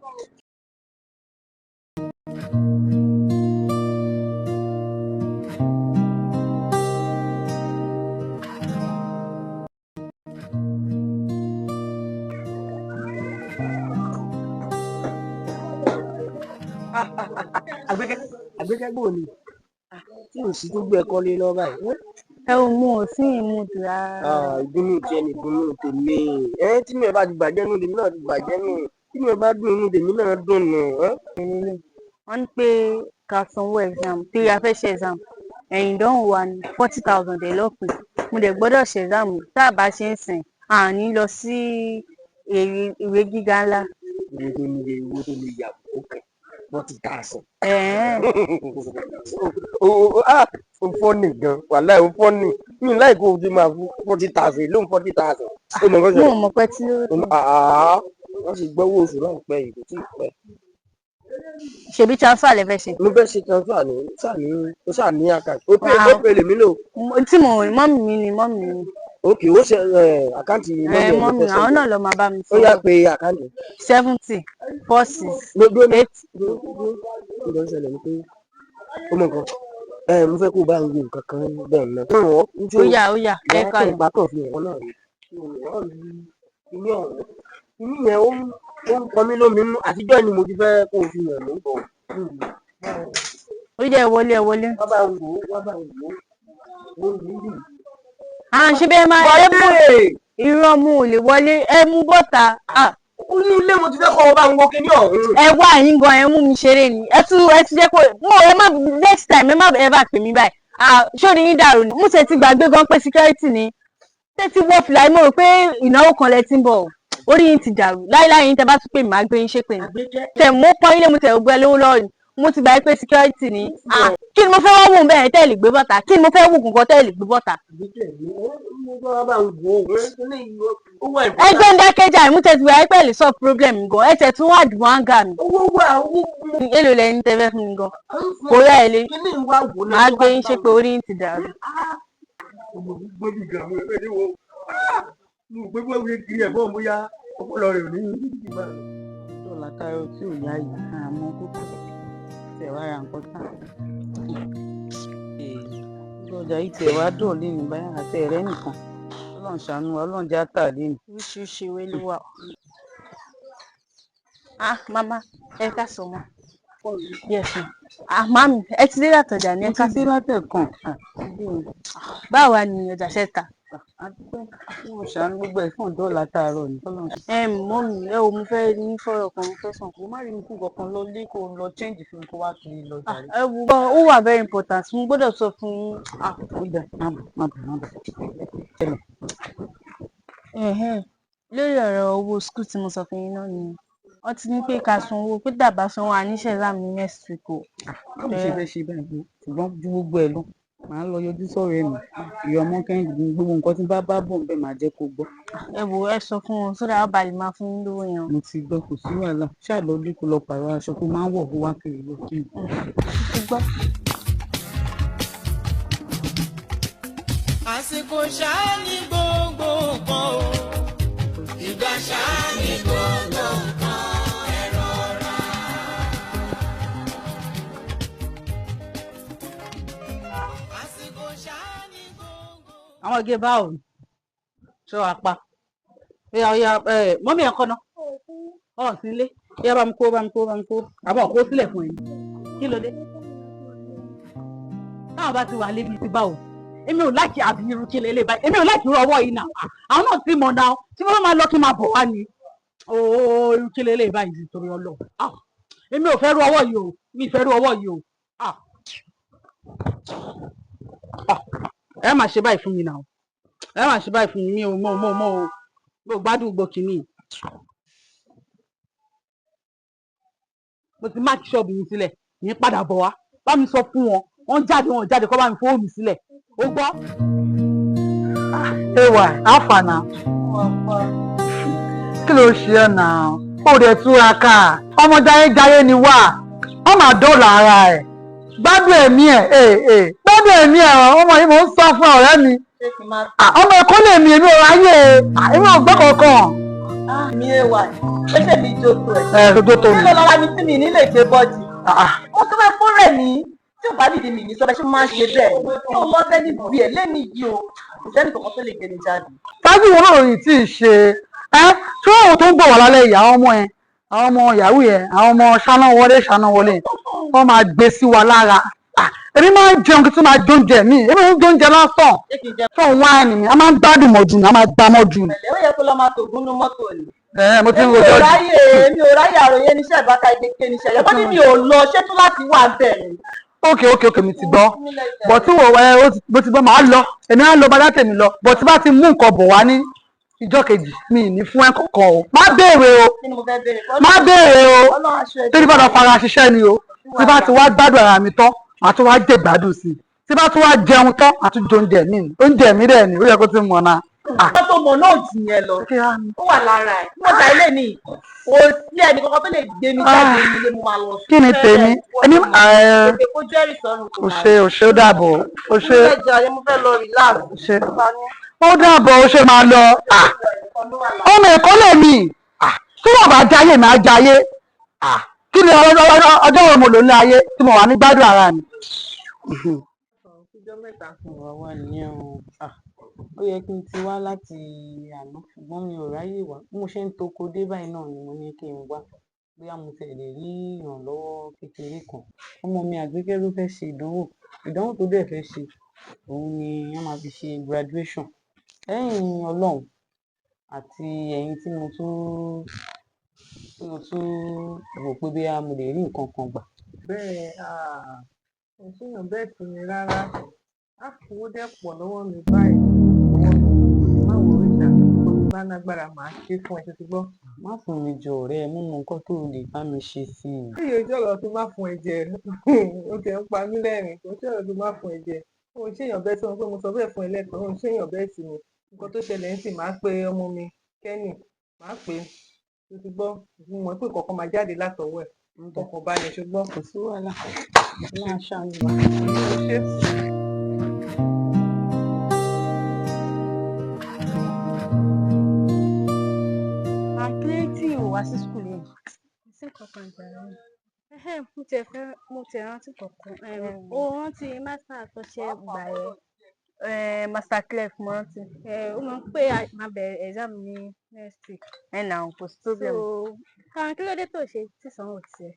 Àgbékẹ́, Àgbékẹ́, gbòò ni tí ò sí tó gbé ẹ̀kọ́ lé lọ báyìí. Ẹ ò mú ò sí ìmúdù rárá. Ah, ìdùnnú tiẹ̀ ni ìdùnnú tèmi. Ẹ tí mi ò bá ti bàjẹ́ nù, tèmi náà ti bàjẹ́ nù. Tí mi ò bá dùn, inú tèmi náà dùn nù. Wọ́n ní pé ká sanwó exam torí a fẹ́ ṣe exam. Ẹ̀yìn ìdánwò wa ní 40,000 dẹ̀ lọ́pẹ́. Mo dẹ̀ gbọ́dọ̀ ṣe exam, tá a bá ṣe ń sìn, à ní lọ sí ìwé gíga ńlá. Owó tó níye, owó tó lè yà ó kẹ̀ 40,000. Ẹ̀ẹ́n. O fọ́ ní gan, wàláì o fọ́ ní. Mi láì kó o ti máa fún 40,000 lóhùn 40,000. Ó mọ̀ nǹkan Mo ṣẹlẹ̀. mọ̀ pé tí ó. Wọ́n sì gbọ́wọ́ oṣù náà pẹ́ yìí, kò tí ì pẹ́. Ṣebí transfer lẹ fẹ́ ṣe? Mo fẹ́ ṣe transfer ní sáà ní ó sáà ní account. Ó pè ó pè lèmi lò. Tí mo mọ́mì mi ni, mọ́mì mi ni. Ok, ó ṣe account mọ́mì Ẹ ẹ̀ ló mọ́mì fẹ́ àwọn send. náà lọ máa bá mi Ó yá, sanwó. pé account. 70 46 8. Kí ló ń ṣẹlẹ̀ ni pé ó mọ nǹkan ẹ, mo fẹ́ kó o bá ń wo nǹkan kan bẹ́ẹ̀ náà. Ó yá, ó yá, ẹ Ìyá kà lọ. ìgbà kan fi hàn náà ni kíní ọ̀hún, kíní yẹn ó ń kọ mí lóminú, àtijọ́ ni mo ti fẹ́ kó o fi hàn mí bọ̀. Ó yá, ẹ wọlé, ẹ wọlé. Wá bá ń wò ó, wá bá ń wò ó, wò ó níbí. À ń ṣe bẹ́ẹ̀ máa ẹ mú irọ́ mu ò lè wọlé, ẹ mú bọ́ta. Ah. Inú ilé mo ti fẹ́ kọ́ ọ bá ń wo kíní ọ̀hún. Ẹ wá yín gan, ẹ mú mi ṣeré ni. Ẹ tún jẹ́ kó mo ẹ má next time ẹ má ẹ bá pè mí báyìí. Ah, ṣó ni yín dàrú ni? Mo ṣe ti gbàgbé gan pé security ni. Ṣé ti wọ́ fìlà yìí, mo rò pé ìnáwó kan lẹ ti ń bọ̀ o. Orí yín ti dàrú láíláí, yín tẹ bá tún pè mí, màá gbé yín ṣépè ni. Tẹ mo pọ́n ilé mo tẹ ògbẹ́ lówó lọ́wọ́ ni. Mo ti gbàgbé pé security ni. Ah, kí ni mo fẹ́ wá wò bẹ́ẹ̀ tẹ́ lè gbé bọ́ta? Kí ni mo fẹ́ wò kankan tẹ́ lè gbé bọ́ta? Ẹgbẹ́ ń dákẹ́jà, ìmú tẹ̀ ti gbàgbé pé lè solve problem gan. Ẹ tẹ̀ tún wà dùn áńgà mi. Owó wà, owó. Èló lẹni tẹ fẹ́ fún mi gan? Kò rẹ́ ẹ lé. Màá gbé yín ṣépè, orí yín ti dàrú. Ọmọ mi gbọ́ bí gan, mo rẹ̀ pé wo. Mo rò pé bó wí kiri ẹ̀ bọ́ bóyá ọpọlọ rẹ̀ ò ní ìgbà. Dọ́là táyọ̀ tí ò yá yìí, àmọ́ kókó tẹ̀ wá ra nǹkan tán. Ọjà yìí tiẹ̀ wá dùn lẹ́nu báyà àti ẹ̀rẹ́ nìkan. Ọlọ́run ṣàánú wa, Ọlọ́run jẹ́ àtà lẹ́nu. Oríṣiríṣi ewé ló wà. Ah, mama, ẹ ká sọ wọn. Yes, ma. Ah, mami, ẹ ti dé látọjà ní ẹ Mo ká ti dé látẹ̀kàn. Báwo wá ni ọjà ṣe ta? Ọlọ́run ṣàánú gbogbo ẹ̀ fún dọ́là táàárọ̀ ni. Ọlọ́run ṣàánú. Ẹ mọ́mì, ẹ wo mo fẹ́ ní fọ́rọ̀ kan, mo fẹ́ sàn. Mo má rí mi kú kankan lọ lé kó lọ change fún mi kó wá kiri lọ jàre. Ẹ wo ó wà very important, mo gbọ́dọ̀ sọ fún yín. Ah, ó dà, má bọ̀, má bọ̀, má bọ̀. Tẹ́lẹ̀. Ẹ̀hẹ́n. Lórí ọ̀rọ̀ owó school tí mo sọ fún yín náà ni wọ́n ti ní pé ká san owó, pé tàbá sanwó a níṣẹ́ exam ní next week o. Báwo ṣe fẹ́ ṣe báyìí? Ṣùgbọ́n ju gbogbo ẹ̀ lọ, màá lọ yọjú sọ̀rọ̀ ẹ̀ mi. Ìyá ọmọ Kẹ́hìndé gbogbo nǹkan tí bá bá bọ̀ ńbẹ̀ máa jẹ́ kó gbọ́. Ẹ wo ẹ sọ fún wọn sódà ó ba lè máa fún yín lówó yẹn o. Mo ti gbọ́, kò sí wàhálà. Ṣáà lọ lé kó lọ pààrọ̀ aṣọ tó máa ń wọ̀ kó wá kiri lọ kí n. Ti gbọ́. Àsìkò ṣáá ní gbogbo nǹkan o. Ìgbà ṣáá ní gbogbo nǹkan ẹ rọra. Àsìkò ṣáá ní gbogbo. Àwọn igi báwo ni ṣé wàá pa oya oya ẹ mọ́mí ẹ̀ kọ́nà ọ̀ sí ilé oya bá mi kó bá mi kó bá mi kó àbọ̀ kó sílẹ̀ fún ẹ̀yìn kí ló dé táwọn bá ti wà lébi ti báwo èmi ò láìkí àbí irú kí lélẹ̀ báyìí èmi ò láìkí irú ọwọ́ yìí náà àwọn náà ti mọ̀ náà tí wọ́n máa lọ kí n máa bọ̀ wá ni ooo irú kí lélẹ̀ báyìí ti torí ọlọ́ èmi ò fẹ́ rú ọwọ́ yìí o mi ì fẹ́ rú ọwọ́ yìí o ẹ má ṣe báyìí fún mi náà ẹ má ṣe báyìí fún mi mi ò mọ mọ mọ o mi ò gbádùn gbò kìíní mo ti máàkì ṣọ́ọ̀bù yín sílẹ̀ ní padà bọ̀ wá bá mi sọ fún wọn wọ́n jáde wọn jáde kọ́ bá mi fowó mi sílẹ̀ ó gbọ́. Ewa, alfa na. Kí ló ṣe ẹ́ náà? Ó dẹ̀ túra ká. Ọmọ jayéjayé ni wá. Wọ́n máa dọ́là ara ẹ̀. Gbádùn ẹ̀mí ẹ̀ ee gbádùn ẹ̀mí ẹ̀ ọmọ yìí mò ń sọ fún ọ̀rẹ́ mi. Ọmọ Èkó lè mi èmi ò ráyè èmi ò gbọ́ kankan. Mi ẹ wà ó ṣe mi jókòó ẹ. Ẹ tó tó mi. Kí ló lọ́ra mi tí mi ní lè gbé bọ́ọ̀dì? Mo tún fẹ́ fún rẹ̀ mí tí ò bá dìde mi ní sọ bẹ́ẹ̀ ṣé mo máa ń ṣe bẹ́ẹ̀ tí o lọ sẹ́ni bí ẹ̀ lẹ́ni yìí o kò sẹ́ni kankan tó lè gbé mi jáde. Fájú wo náà yìí tí ì ṣe ẹ́ tí òun tó ń bọ̀ wá lálẹ́ yìí àwọn ọmọ yẹn àwọn ọmọ yahoo yẹn àwọn ọmọ ṣáná wọlé ṣáná wọlé wọ́n máa gbé sí wa lára. Èmi máa ń jẹun kí tún máa jóúnjẹ mi èmi ń jóúnjẹ lásán tó ń wá ẹnì mi a máa ń gbádùn mọ́jú ni a máa gbá mọ́jú ni. Pẹ̀lẹ́ ó yẹ kó lọ máa tògún nú mọ́tò ni. Ẹ mo ti ń Èmi ò rojọ́ jù. ráyè èmi ò ráyè àròyé níṣẹ́ ìbáka ìgbéké níṣẹ́ yẹ kó ní mi ò lọ ṣé tún láti wà bẹ́ẹ̀ ni. Ok ok ok mi ti gbọ́ bọ̀ tí wò ẹ mo ti gbọ́ màá lọ èmi á lọ bá dá tèmi lọ bọ̀ tí bá ti mú nǹkan bọ̀ wá ní ìjọ́ kejì mi ì ní fún ẹ kankan o má béèrè o Kí ni mo fẹ́ béèrè? má béèrè o Ọlọ́run aṣọ ẹ̀ torí bá lọ fara ṣiṣẹ́ ni o tí bá ti wá gbádùn ara mi tán màá tún wá jẹ gbádùn sí i tí bá tún wá jẹun tán màá tún jẹ oúnjẹ mi oúnjẹ mi dẹ̀ ni ó yẹ kó ti mọ̀ náà. Nǹkan tó mọ̀ náà jù yẹn lọ. Ó wà lára ẹ̀. Mo ta ilé mi. Kò sí ẹnì kankan tó lè gbé mi jáde nílé mo máa lọ sí. Kí ni tèmi? Èmi ẹ Ètè kó jẹ́rìí sọ́run kò ò ṣe ò ṣe ó dàbọ̀ ò ṣe Mo fẹ́ jàre, mo fẹ́ lọ relax. ò ṣe ó dàbọ̀ ó ṣe máa lọ. Ọmọ Èkó lè mi tí wọ́n bá jayé mi á jayé kí ni ọjọ́ wo mo lò ní ayé tí mo wà ní gbádùn ara mi. Ọjọ́ mẹ́ta fún wa wà nìyẹn o. Ó yẹ kí n ti wá láti àná ṣùgbọ́n mi ò ráyè wá. Bí mo ṣe ń toko dé báyìí náà ni mo ní kí n wá bóyá mo tiẹ̀ lè rí ìrànlọ́wọ́ kékeré kan. Ọmọ mi Àgbékẹ́ ló fẹ́ ṣe ìdánwò. Ìdánwò tó dẹ̀ fẹ́ ṣe òun ni wọ́n máa fi ṣe graduation. Lẹ́yìn Ọlọ́run àti ẹ̀yin tí mo tún rò pé bóyá mo lè rí nǹkan kan gbà. Bẹ́ẹ̀ kò séèyàn bẹ́ẹ̀ sí mi rárá. Owó dẹ̀ pọ̀ lọ́wọ́ mi báyìí. Má wo oríṣà, kò sí bá nágbára màá ṣe fún ẹ tó ti gbọ́. Má fún mi jẹ ọ̀rẹ́ ẹ, mo mọ nǹkan tó lè bá mi ṣe sí i. Kí ojú ọ̀rọ̀ tó má fún ẹ jẹ, ó ti ń pa mí lẹ́rìn-ín, kò sí ọ̀rọ̀ tó má fún ẹ jẹ. Ó ń ṣèyàn bẹ́ẹ̀ sí wọn pé mo sọ bẹ́ẹ̀ fún ẹ lẹ́ẹ̀kan, ó ń ṣèyàn bẹ́ẹ̀ sí mi. Nǹkan tó ṣẹlẹ̀ ń sì máa pe ọmọ mi Kenny, máa pè é tó ti gbọ́, mo mọ̀ pé nǹkan kan máa jáde látọwọ́ ẹ̀. Fọkàn balẹ̀ ṣùgbọ́n. Kò sí wàhálà, Ọlọ́run á ṣàánú wa. Ṣé. wá sí school yìí? Kò sí nǹkan kan jàre. Ẹhẹ́n, mo tiẹ̀ fẹ́, mo tiẹ̀ rántí kankan. Ó rántí master tó ṣe gbà yẹn. Master Clef, mo rántí. Ó mọ̀ pé a máa bẹ̀rẹ̀ exam ní next week. Ẹ nà kò sí problem. So, káwọn kí ló dé tó ṣe tí sanwó tiẹ̀?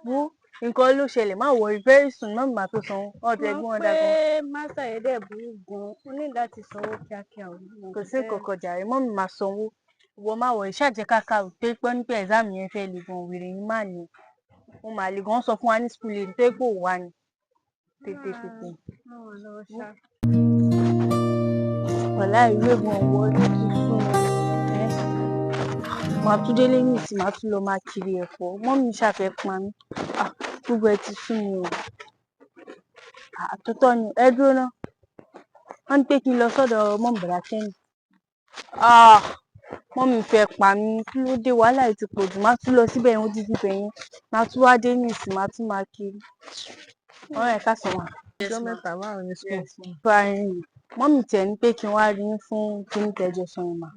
Wo, nǹkan ló ṣẹlẹ̀, má worry, very soon mummy máa tó sanwó. Ọ̀dẹ̀ Mo ẹ̀gbọ́n mọ̀ ọ̀dà pé gan. master yẹn dẹ̀ burú gan-an. Ó ní láti sanwó kíákíá o. Mo Kò sí fẹ́. nǹkan kan jàre, mummy máa sanwó. Ìwọ má worry, ṣáà jẹ́ ká kàwé torí pé wọ́n ní pé exam yẹn fẹ́ le gan, wèrè ní má ní. Mo mà lè gan sọ fún wa ní school lè tó pé ò wá ni. Tètè tètè. Ràn wá lọ́wọ́ ṣá. Wàláì ìlú ègbón ọ̀wọ́ ló ti sún mi. Ẹ́ màá tún délé nísìnyí, màá tún lọ máa kiri ẹ̀fọ́. Mummy ṣàfẹ́ pa mí. Ah, gbogbo ẹ ti sú mi o. Àtúntọ́ ni, ẹ dúró ná. Wọ́n ní pé kí n lọ sọ́dọ̀ mummy bọ̀dá Kẹ́mi. Ah, mummy fẹ́ pa mí. Kí ló dé? Wàhálà yìí ti pọ̀ jù. Màá tún lọ síbẹ̀ yẹn, odidi ibẹ̀ yẹn. Màá tún wá dé nísìnyí, màá tún máa kiri. Ọ̀rẹ́ ẹ káàsán ma. Ọjọ́ mẹ́ta, báwo ni school? Fine. Mummy tiẹ̀ ní pé kí n wá rí yín fún kíní tẹ́jọ sọ yẹn mà.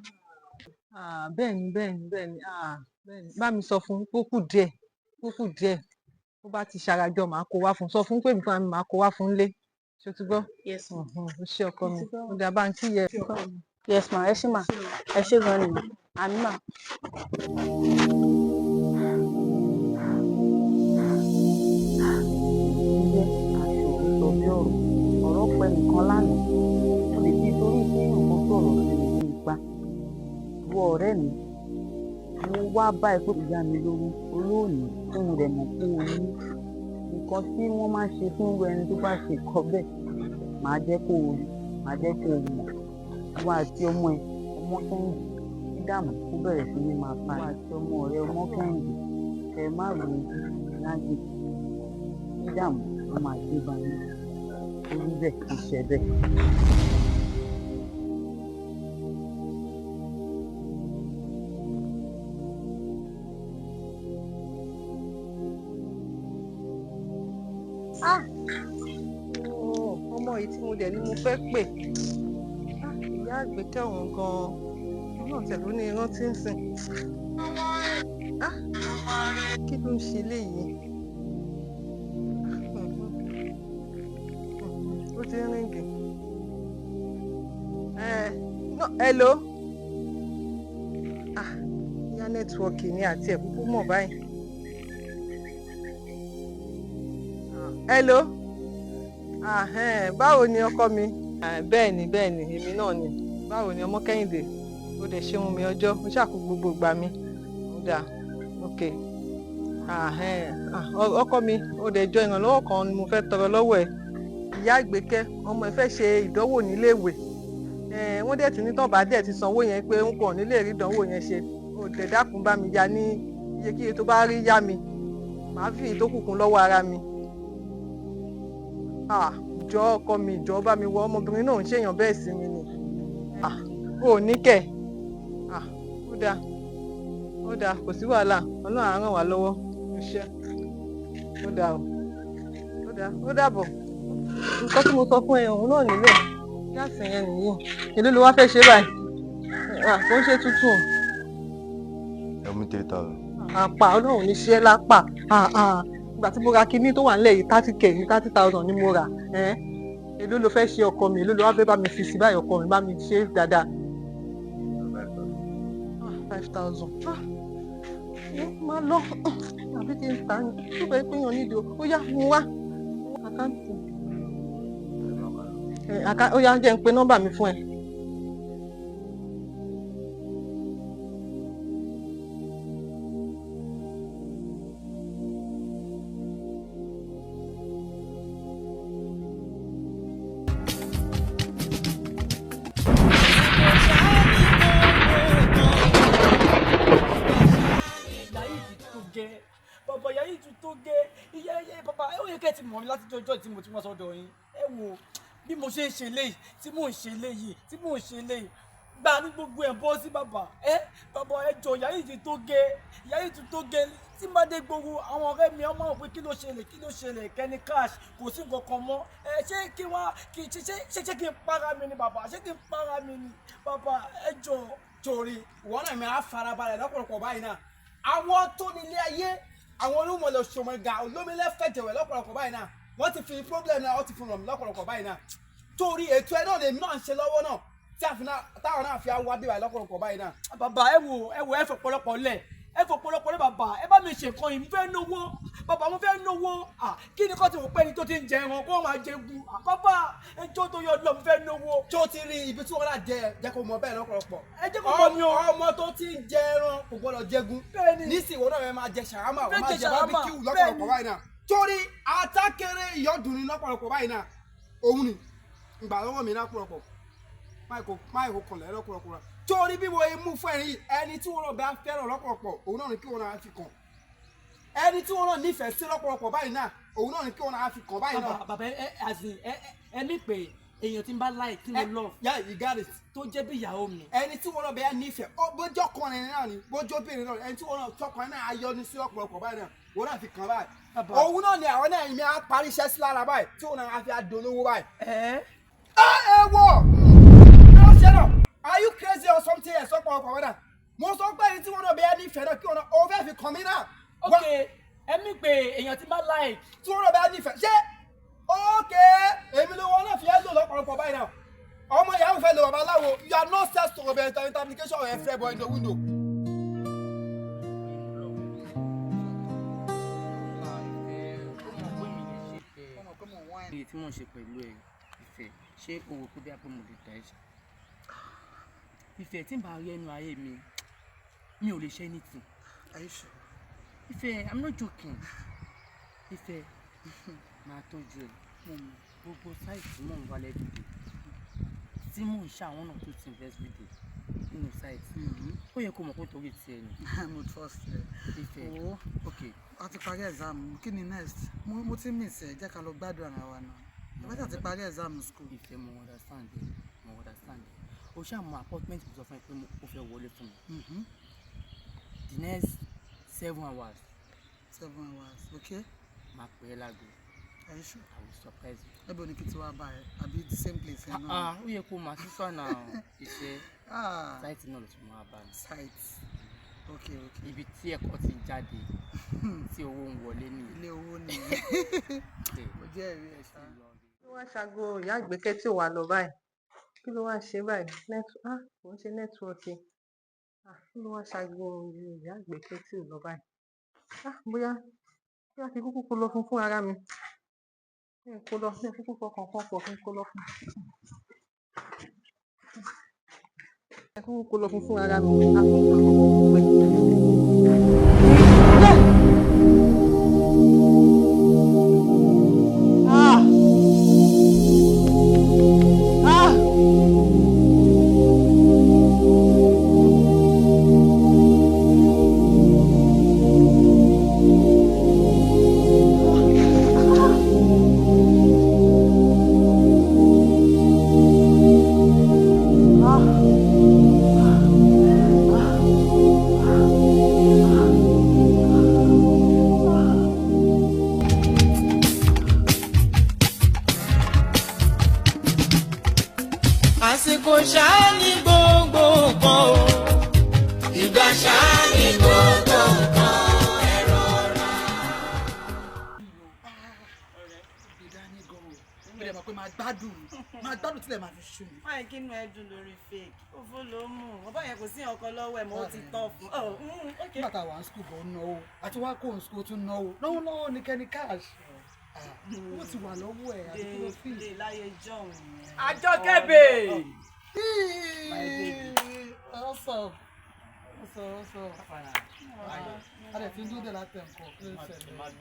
Ah, bẹ́ẹ̀ni bẹ́ẹ̀ni bẹ́ẹ̀ni, ah bẹ́ẹ̀ni, bá mi sọ fún un pé ó kù díẹ̀, ó kù díẹ̀. Bó bá ti ṣarajọ, màá kó wá fún un. Sọ fún un pé èmi fúnra mi màá kó wá fún un lé. Ṣé o ti gbọ́? Yes ma. Ó ṣé ọkọ mi. Ó dáa, bá ń kí ìyá ẹ. Yes ma, ẹ ṣé ma. Ẹ ṣé gan ni ma. Àmín ma. Jẹ́ aṣọ sọ bí ọ̀rọ̀ ọ̀rọ̀ pẹ́ nìkan lánàá, mo lè ti torí pé nǹkan sọ̀rọ̀ sí mi ní ipa. Ìwọ ọ̀rẹ́ mi, mo wá báyìí pé kò yá mi lówó olóòní tí mo dẹ̀ mọ̀ pé o ní nǹkan tí wọ́n máa ń ṣe fún irú ẹni tó bá ṣe kọ́ bẹ́ẹ̀. Màá jẹ́ kó o rí, màá jẹ́ kó o mọ̀. Ìwọ àti ọmọ ẹ, ọmọ Kẹ́hìndé, dídàmú kó bẹ̀rẹ̀ sí ní máa pa. Ìwọ àti ọmọ rẹ, ọmọ Kẹ́hìndé, ẹ má ro ojú láyè, dídàmú ó máa dé bá yín. Ó rí bẹ́ẹ̀, kò ṣe bẹ́ẹ̀. Ah! Oh, ọmọ yìí tí mo dẹ̀ ní mo fẹ́ pè. Ah, ìyá àgbékẹ́ òun gan-an. Òun náà tẹ̀ ló ní rántí ń sìn. Ah! Kí ló ń ṣe léyìí? Ó ti ń ríngì. No, hello? Ah, ìyá nẹ́tíwọ́ọ̀kì ni àti ẹ̀ kúkú mọ̀ báyìí. Hello? Ah, báwo ni ọkọ mi? Ah, bẹ́ẹ̀ni bẹ́ẹ̀ni, èmi náà ni. Báwo ni ọmọ Kẹ́hìndé? Ó dẹ̀ ṣeun mi ọjọ́, ó ṣàkó gbogbo ìgbà mi. Ó dáa, ok. Ah, ah, ọkọ mi, ó dẹ̀ jọ ìrànlọ́wọ́ kan ni mo fẹ́ tọrọ lọ́wọ́ ẹ̀. Ìyá Àgbékẹ́, ọmọ ẹ fẹ́ ṣe ìdánwò níléèwé. Wọ́n dẹ̀ ti ní tán bá dẹ̀ ti sanwó yẹn pé n kò ní lè rí ìdánwò yẹn ṣe. Ó dẹ̀ dákun bá mi ya ní iyekíye tó bá rí yá mi. Màá fi ìtókù kún lọ́wọ́ ara mi. Ah, jọ ọkọ mi, jọ bá mi wọ ọmọbìnrin náà ń ṣèyàn bẹ́ẹ̀ sí mi ni. Ah, ò ní kẹ̀. Ah, ó dáa, ó dáa, kò sí wàhálà, Ọlọ́run á ràn wá lọ́wọ́. Ó ṣé, ó dáa o, ó dáa, ó dàbọ̀. Nǹkan tí mo sọ fún ẹ òun náà nílẹ̀. Gáàsì yẹn nìyí. Èló ló wá fẹ́ ṣe báyìí? Ah, kò ń ṣe tuntun. Ẹ mú 3,000. Àpà Ọlọ́run ní ṣe é lápà. Ah, ah. Ìgbà tí mo ra kinní tó wà nílẹ̀ yìí, 30K ní 30,000 ni mo rà. Èló ló fẹ́ ṣe ọkọ mi? Èló ló wá fẹ́ bá mi fi sí báyìí ọkọ mi? Bá mi ṣe é dáadáa. Ah, 5,000. Ah, máa lọ. Àbí kí n tà á ní? Tó fẹ́ pín yàn nídìí o. Ó yá, mo wá. Àkáǹtì. Ó yá, jẹ́ n pe nọ́mbà mi fún ẹ. Ìyá yìí ti tó gẹ́, bàbá, ìyá yìí ti tó gẹ́. Ìyá ìyá bàbá, ó yẹ kẹ́ ẹ ti mọ̀ mí láti ọjọ́ tí mo ti wá sọ́dọ̀ yín. Ẹ wo bí mo ṣe ń ṣe léyìí, tí mò ń ṣe léyìí, tí mò ń ṣe léyìí, gbà ní gbogbo ẹ̀ bọ́ sí bàbá. Ẹ bàbá, ẹ jọ, ìyá yìí ti tó gẹ́, ìyá yìí ti tó gẹ́. Tí má dé gbogbo àwọn ọ̀rẹ́ mi, ọmọ pé kí ló ṣẹlẹ̀, kí ló ṣẹlẹ̀, kẹ́ni cash kò sí nǹkan kan mọ́. Ẹ ṣé kí wá kí ṣe ṣe ṣe kí n para mi ni bàbá, ṣé kí n para mi ni bàbá, ẹ jọ. Torí ìwọ náà mi á farabalẹ̀ lọ́pọ̀lọpọ̀ báyìí náà. Àwọn tó nílé ayé, àwọn olúmọlẹ̀ ṣòmọ̀gà olómìnira fẹ̀jẹ̀wẹ̀ lọ́pọ̀lọpọ̀ báyìí náà, wọ́n ti fi problem náà, wọ́n ti fi ràn mí lọ́pọ̀lọpọ̀ báyìí náà, torí ètò ẹ náà lèmi náà ń ṣe lọ́wọ́ náà tí a fi náà táwọn náà fi á wá bíbá lọ́pọ̀lọpọ̀ báyìí náà. Bàbá, ẹ wò, ẹ wò, ẹ fọ̀pọ̀lọpọ̀ lẹ̀, ẹ fọ̀pọ̀lọpọ̀ lẹ̀. Bàbá, ẹ bá mi ṣe nǹkan yìí, mo fẹ́ náwó. Bàbá, mo fẹ́ náwó. Kí ni kò tí mo pẹ́ ni tó ti ń jẹ ẹran kó máa jẹ gu? Bàbá, ẹjọ́ tó yọ lọ, mo fẹ́ náwó. Tó ti rí ibi tí wọ́n náà jẹ, jẹ́ kó mọ bẹ́ẹ̀ lọ́pọ̀lọpọ̀. Ẹ jẹ́ kó mọ mi o. Ọmọ tó ti ń jẹ ẹran kò gbọ́dọ̀ jẹgun. Nísìnyí wọn náà máa jẹ ṣàrámà, wọ́n máa jẹ barbecue lọ́pọ̀lọpọ̀ báyìí náà, torí atákéré ìyọ́dún ni lọ́pọ̀lọpọ̀ báyìí náà. Òun ni ìgbà lọ́wọ́ mi lọ́pọ̀lọpọ̀ máìkó kànlẹ̀ lọ́pọ̀lọpọ̀ rẹ̀, torí bí mo mú fún ẹni ẹni tí wọn náà bá fẹ́ràn lọ́pọ̀lọpọ̀, òun náà ni kí wọn náà fi kàn. Ẹni tí wọn náà nífẹ̀ẹ́ sí lọ́pọ̀lọpọ̀ báyìí náà, òun náà ni kí wọn náà fi kàn báyìí náà. Bàbá, ẹ as in ẹ mi pé èèyàn tí n bá like, tí mo love. Yeah, you got it. Tó jẹ́ bí ìyàwó mi. Ẹni tí wọn náà bẹ́ẹ̀ nífẹ̀ẹ́, ó bójú ọkùnrin náà ni, bójú obìnrin náà, ẹni tí wọn náà tọkùnrin náà ayọ́ ní sí lọ́pọ̀lọpọ̀ báyìí náà, wọn náà fi kàn báyìí. Òun náà ni àwọn náà ìmí á parí iṣẹ́ sí lára báyìí tí wọn náà á fi adolówó báyìí. Ẹ ẹ wọ ẹ ṣe náà, are you crazy or something? Ẹ sọ pé ọkọ̀ wẹ́dà mo sọ pé ẹni tí wọn náà bẹ́ẹ̀ nífẹ̀ẹ́ náà, kí wọn náà ó fẹ́ fi kàn mí náà. Ok, ẹ mi pé èèyàn tí n bá like. Tí wọn náà bẹ́ẹ̀ nífẹ̀ẹ́ ṣé ok, èmi ló wọn náà fi ẹ́ lò lọ́pọ̀lọpọ̀ báyìí náà. Ọmọ ìyá mi fẹ́ lo babaláwo, you are not set to the application of a boy in the window. Iye tí mò ń ṣe pẹ̀lú ẹ, ìfẹ́, ṣé o rò pé bí a pé mo lè dá ẹ ṣe? Ìfẹ́, tí n bá rí ẹnu ayé mi, mi ò lè ṣe anything. Are you sure? Ìfẹ́, I'm not joking. Ìfẹ́, máa tọ́jú ẹ. Gbogbo site tí mò ń wá everyday, tí mò ń ṣe àwọn ọ̀nà tó ti invest everyday nínú site, ó yẹ kó mọ̀ pé torí tiẹ̀ ni. Mo trust ẹ. Ìfẹ́, Wo, ok. A ti parí exam, kí ni next? Mo ti miss ẹ, jẹ́ ká lọ gbádùn ara wa náà. Ẹ bá ti parí exam school. Ìfẹ́, mo understand ẹ, mo understand ẹ. O ṣáà mọ appointment mo sọ fún ẹ pé o fẹ́ wọlé fún mi. The next 7 hours. 7 hours, okay. Máa pè é láago. Are you sure? I will surprise you. Ẹbí oníkì tí wàá bá ẹ, àbí the same place ẹ náà? Ah, ó yẹ kó máa sísọ náà, ìfẹ́. Site náà ló tún máa bá mi. Site. Okay. Ibi tí ẹ̀kọ́ ti jáde, tí owó ń wọlé nìyẹn. Ilé owó nìyẹn. Mo jẹ́rìí ẹ̀ ṣá. Kí ló wá ṣaago ìyá Àgbékẹ́ tí ò wá lọ báyìí? Kí ló wá ṣe báyìí? Ah, kò ń ṣe network. Ah, kí ló wá ṣaago ìyá Àgbékẹ́ tí ò lọ báyìí? Ah, bóyá kí kúkú kó lọ fún ara mi. Kí n kó lọ, kí n kúkú fọkàn kan pọ̀ kí n kó lọ fún. Kí n kúkú kó lọ fún ara mi. Ah, Ah! Ah! Àsìkò ṣáá ní gbogbo nǹkan o, ìgbà ṣáá ní gbogbo nǹkan, ẹ rọra. Ìdání gan-an o. Mo dẹ̀ mọ̀ pé máa gbádùn tílẹ̀ máa fi ṣú mi. Máa kí inú ẹ dùn lórí fake òfò ló mú ọbọ yẹn, kò sí ọkọ lọ́wọ́ ẹ mọ́, ó ti tán fún ọ. Nígbà tá a wà ní school gan náwó, àti wá kó ní school tún náwó lọ́wọ́lọ́wọ́ ní kẹ́ni cash. Owó ti wà lọ́wọ́ ẹ̀, àti kí ló fi. Dé láyé jọ̀hún. Àjọkẹ́ babe. What's up? What's up? What's up? A dẹ̀ ti ń dúró dè láti ẹ̀kọ́, kí ló ń ṣẹlẹ̀?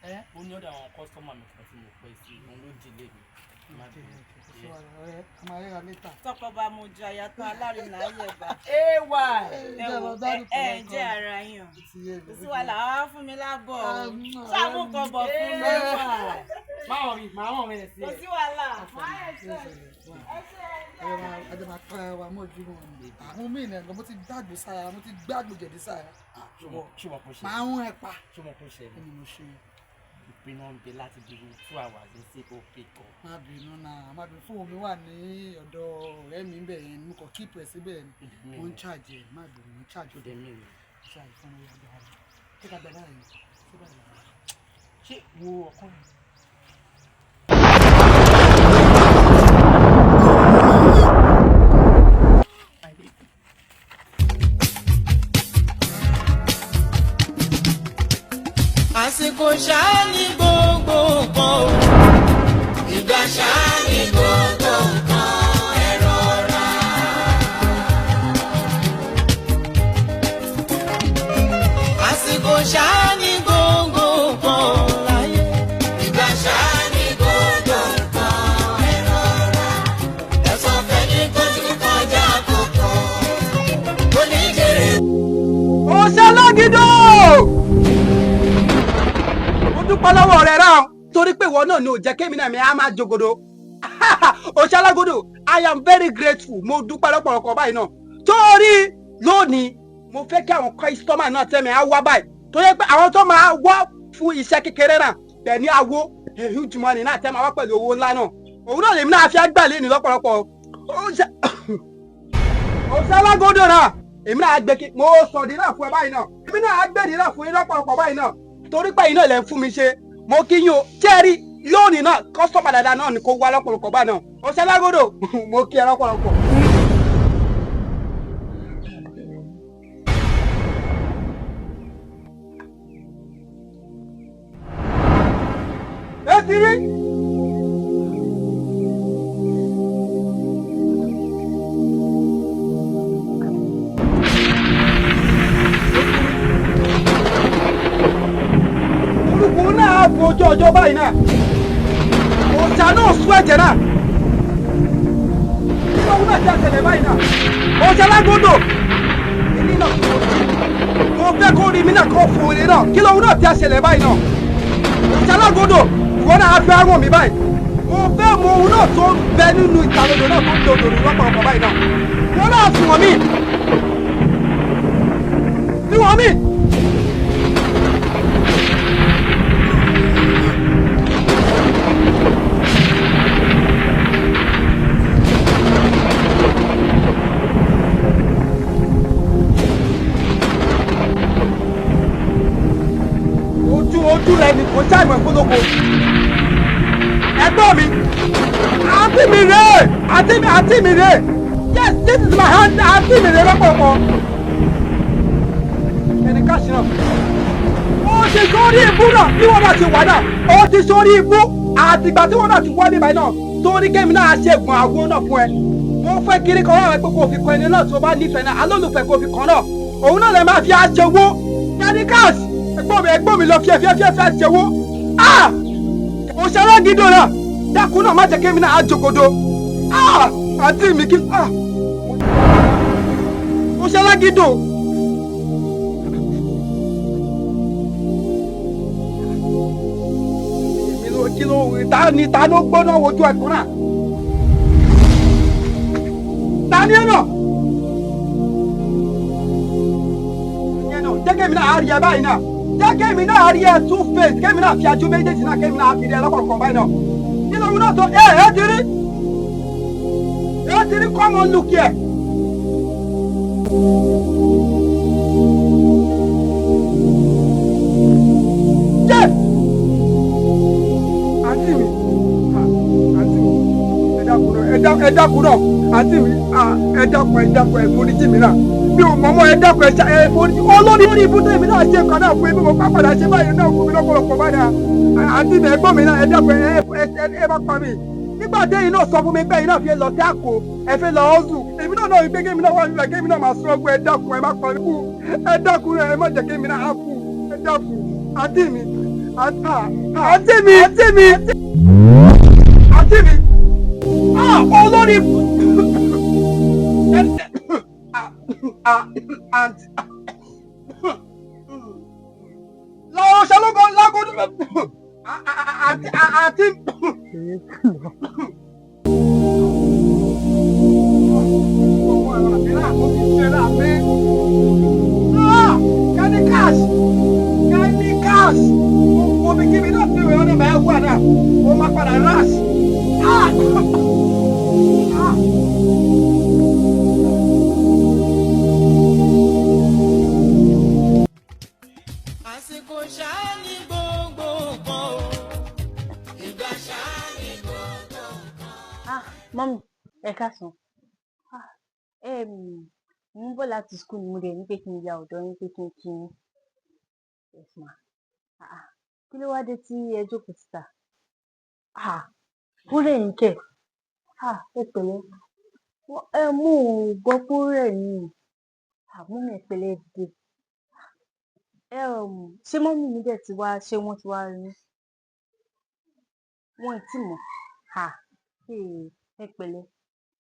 Ẹ ó ní ọ̀dọ̀ àwọn customer mi kan tí mo pẹ́ sí, òun ló dìlé mi. Má bínú. Kò sí wàhálà, ọ̀rẹ́, a máa ríra later. Tọkọ bá mo ju àyàtọ̀ alárinà ayé bá. Ay. Ẹ wò, ẹ jẹ́ ara yín o. Kò sí wàhálà, àwa fún mi lábọ̀ o. Ṣáàmù kan bọ̀ fún mi. Máa rí, máa wọ̀n rẹ̀ sí Kò ẹ. sí wàhálà. Ajọ máa kára wa mọ́jú wọn ni. Àwọn míì nà mo ti gbàgbé sára, mo ti gbàgbé jẹ̀dí sára. Ṣùgbọ́n kò ṣe. Máa ń rẹ̀ pa. Ṣùgbọ́n kò ṣe. Kí ni mo ṣe? Ìpinnu ń bẹ láti bí 2 hours ní sí ó pick up. Má bínú náà, má bínú. Fóònù mi wà ní ọ̀dọ̀ ọ̀rẹ́ mi bẹ̀ yẹn, mo kàn keep ẹ̀ síbẹ̀ ni. Mo ń charge ẹ̀, má bínú, mo ń charge Ó dẹ̀ mí rẹ̀. Ṣe àìfọ́n lórí agbára rẹ̀. Ṣé ká gbà báyìí? Ṣé báyìí? Ṣé wo ọkàn mi? Àsìkò ṣáá ní gbogbo nǹkan o, ìgbà ṣáá ní gbogbo nǹkan, ẹ rọra. Àsìkò ṣáá ní gbogbo nǹkan o láyé, ìgbà ṣáá ní gbogbo nǹkan, ẹ rọra. Ẹ̀sọ́ fẹ́ ní kojú kọjá kókó, kò ní jèrè. Òṣèlágídó, mo dúpẹ́ lọ́wọ́ rẹ rán torí pé ìwọ náà ni ò jẹ́ kémi náà mi á máa jogodo. Òṣèlágídó, I am very grateful. Mo dúpẹ́ lọ́pọ̀lọpọ̀ báyìí náà torí lónìí mo fẹ́ kí àwọn kọ́sítọ́mà náà tẹ́mi á wá báyìí, torí pé àwọn tó máa wá fún iṣẹ́ kékeré náà tẹ̀ ní awo a huge money náà tẹ́ máa wá pẹ̀lú owó ńlá náà, òun náà lèmi náà fi á gbà lé ní lọ́pọ̀lọpọ̀. Òṣèlágídó náà, èmi náà gbé kí mo sọ̀dí náà fún ẹ báyìí náà, èmi náà gbèdí náà fún yín lọ́pọ̀lọpọ̀ báyìí náà torí pé iná ilẹ̀ ń fún mi ṣe. Mo kí yín o jẹ́rìí lónìí náà, kọ́sọ́mà dáadáa náà ni kò wá lọ́pọ̀lọpọ̀ báyìí náà. Òṣèlágídó, mo kí ẹ lọ́pọ̀lọpọ̀. Ẹ ti rí. Olùkùn náà fojú ọjọ́ báyìí náà, òòṣà náà sún ẹ̀jẹ̀ náà, kí lóun náà ti àtẹ̀lẹ̀ báyìí náà. Òòṣà lágbódò èmi náà mo fẹ́ kó rí mi náà kó fún orin náà, kí lóun náà ti àṣẹlẹ̀ báyìí náà. Òòṣà lágbódò, ìwọ náà á fi àwọn mi báyìí. Mo fẹ́ mọ ohun náà tó ń bẹ nínú ìtàlódò náà tó ń dòdò lọ́pọ̀lọpọ̀ báyìí náà. Ìwọ náà fún wọn mí, fún wọn mí. Ojú ojú rẹ ni kò já ìmọ̀ ìpolówó. Ẹgbọ́n mi, àǹtí mi rè é, àǹtí mi, àǹtí mi rè é. Yes, this is my hand, àǹtí mi rè é lọ́pọ̀lọpọ̀. Ẹni káṣí náà. Ó ti sórí ibú náà bí wọ́n náà ti wà náà. Ó ti sórí ibú àtìgbà tí wọ́n náà ti wọlé báyìí náà. Torí kémi náà ṣe ègùn àgbo náà fún ẹ. Mo fẹ́ kiri kan wá pé kò fi kan ẹni náà tó bá nífẹ̀ẹ́ náà, alólùfẹ́ kò fi kan náà. Òun náà lè máa fi aṣẹ́wó. Ẹni káàsì, ẹ̀gbọ́n mi, ẹ̀gbọ́n mi lọ fi ẹ̀fí ẹ̀fí ẹ̀fí aṣẹ́wó. Ah! Òṣèré gidi náà, dákun náà má jẹ́ kémi náà àjòkòdò. Ah! Àǹtí mi kí ah! Òṣèré gidi. Èmi ló kí ló ta ni ta ló gbóná wojú ẹ̀kọ́ náà? Ta ni ẹ náà? Ẹ náà, jẹ́ kémi náà á rí ẹ báyìí náà. Jẹ́ kémi náà rí ẹ two face, kémi náà fi ajú méjèèjì náà, kémi náà fi rí ẹ lọ́kọ̀ọ̀kan báyìí náà. Kí ló ń náà tó ẹ ẹ ti rí? Ẹ ti rí, come on, look here. Jẹ́ àǹtí mi, àǹtí mi, ẹ dákun náà, ẹ dákun náà, àǹtí mi, ẹ dákun, ẹ dákun, ẹ foríjì mi náà. Mi ò mọ̀mọ́, ẹ dákun, ẹ ṣá, ẹ foríjì. Olórí orí ibùdó èmi náà ṣe kan náà fún mi, mo bá padà ṣe báyìí náà fún mi lọ́pọ̀lọpọ̀ báyìí náà. Àǹtí mi, ẹ̀gbọ́n mi náà, ẹ dákun, ẹ ẹ ẹ má pa mí. Nígbà tí ẹ̀yin náà sọ fún mi pé ẹ̀yin náà fi lọ sí àkó, ẹ fi lọ ọ́zù, èmi náà náà gbé kémi náà wà nílẹ̀, kémi náà máa sọ ọgbọ́n, ẹ dákun, ẹ má pa mí kú, ẹ dákun, ẹ má jẹ́ kémi náà á kú, ẹ dákun, àǹtí mi, àǹtí mi, àǹtí mi, àǹtí mi, ah, olórí àǹtí lọ́wọ́ ṣọlọ́gọ́ lágọ́dún àǹtí àǹtí. Kẹ́ni cash, kẹ́ni cash, omi kí mi náà fi ìwé ọ̀nà máa wà náà, ó máa padà rush. Ah! Ah! Mummy, ẹ káàsán. Ah, mo ń bọ̀ láti school ni mo dẹ̀ ní pé kí n ya ọ̀dọ̀ yín pé kí n kí yín. Yes ma. Ah, ah, kí ló wá dé tí ẹ jókòó síta? Ah, ó rẹ̀ yín kẹ̀. Ah, ẹ pẹ̀lẹ́. Ẹ mú ò gbọ́ pé ó rẹ̀ yín. Ah, mummy, ẹ pẹ̀lẹ́, ẹ dìde. Ṣé mummy mi dẹ̀ ti wá, ṣé wọ́n ti wá rí yín? Wọn ì tí mọ̀. Ah, ẹ pẹ̀lẹ́.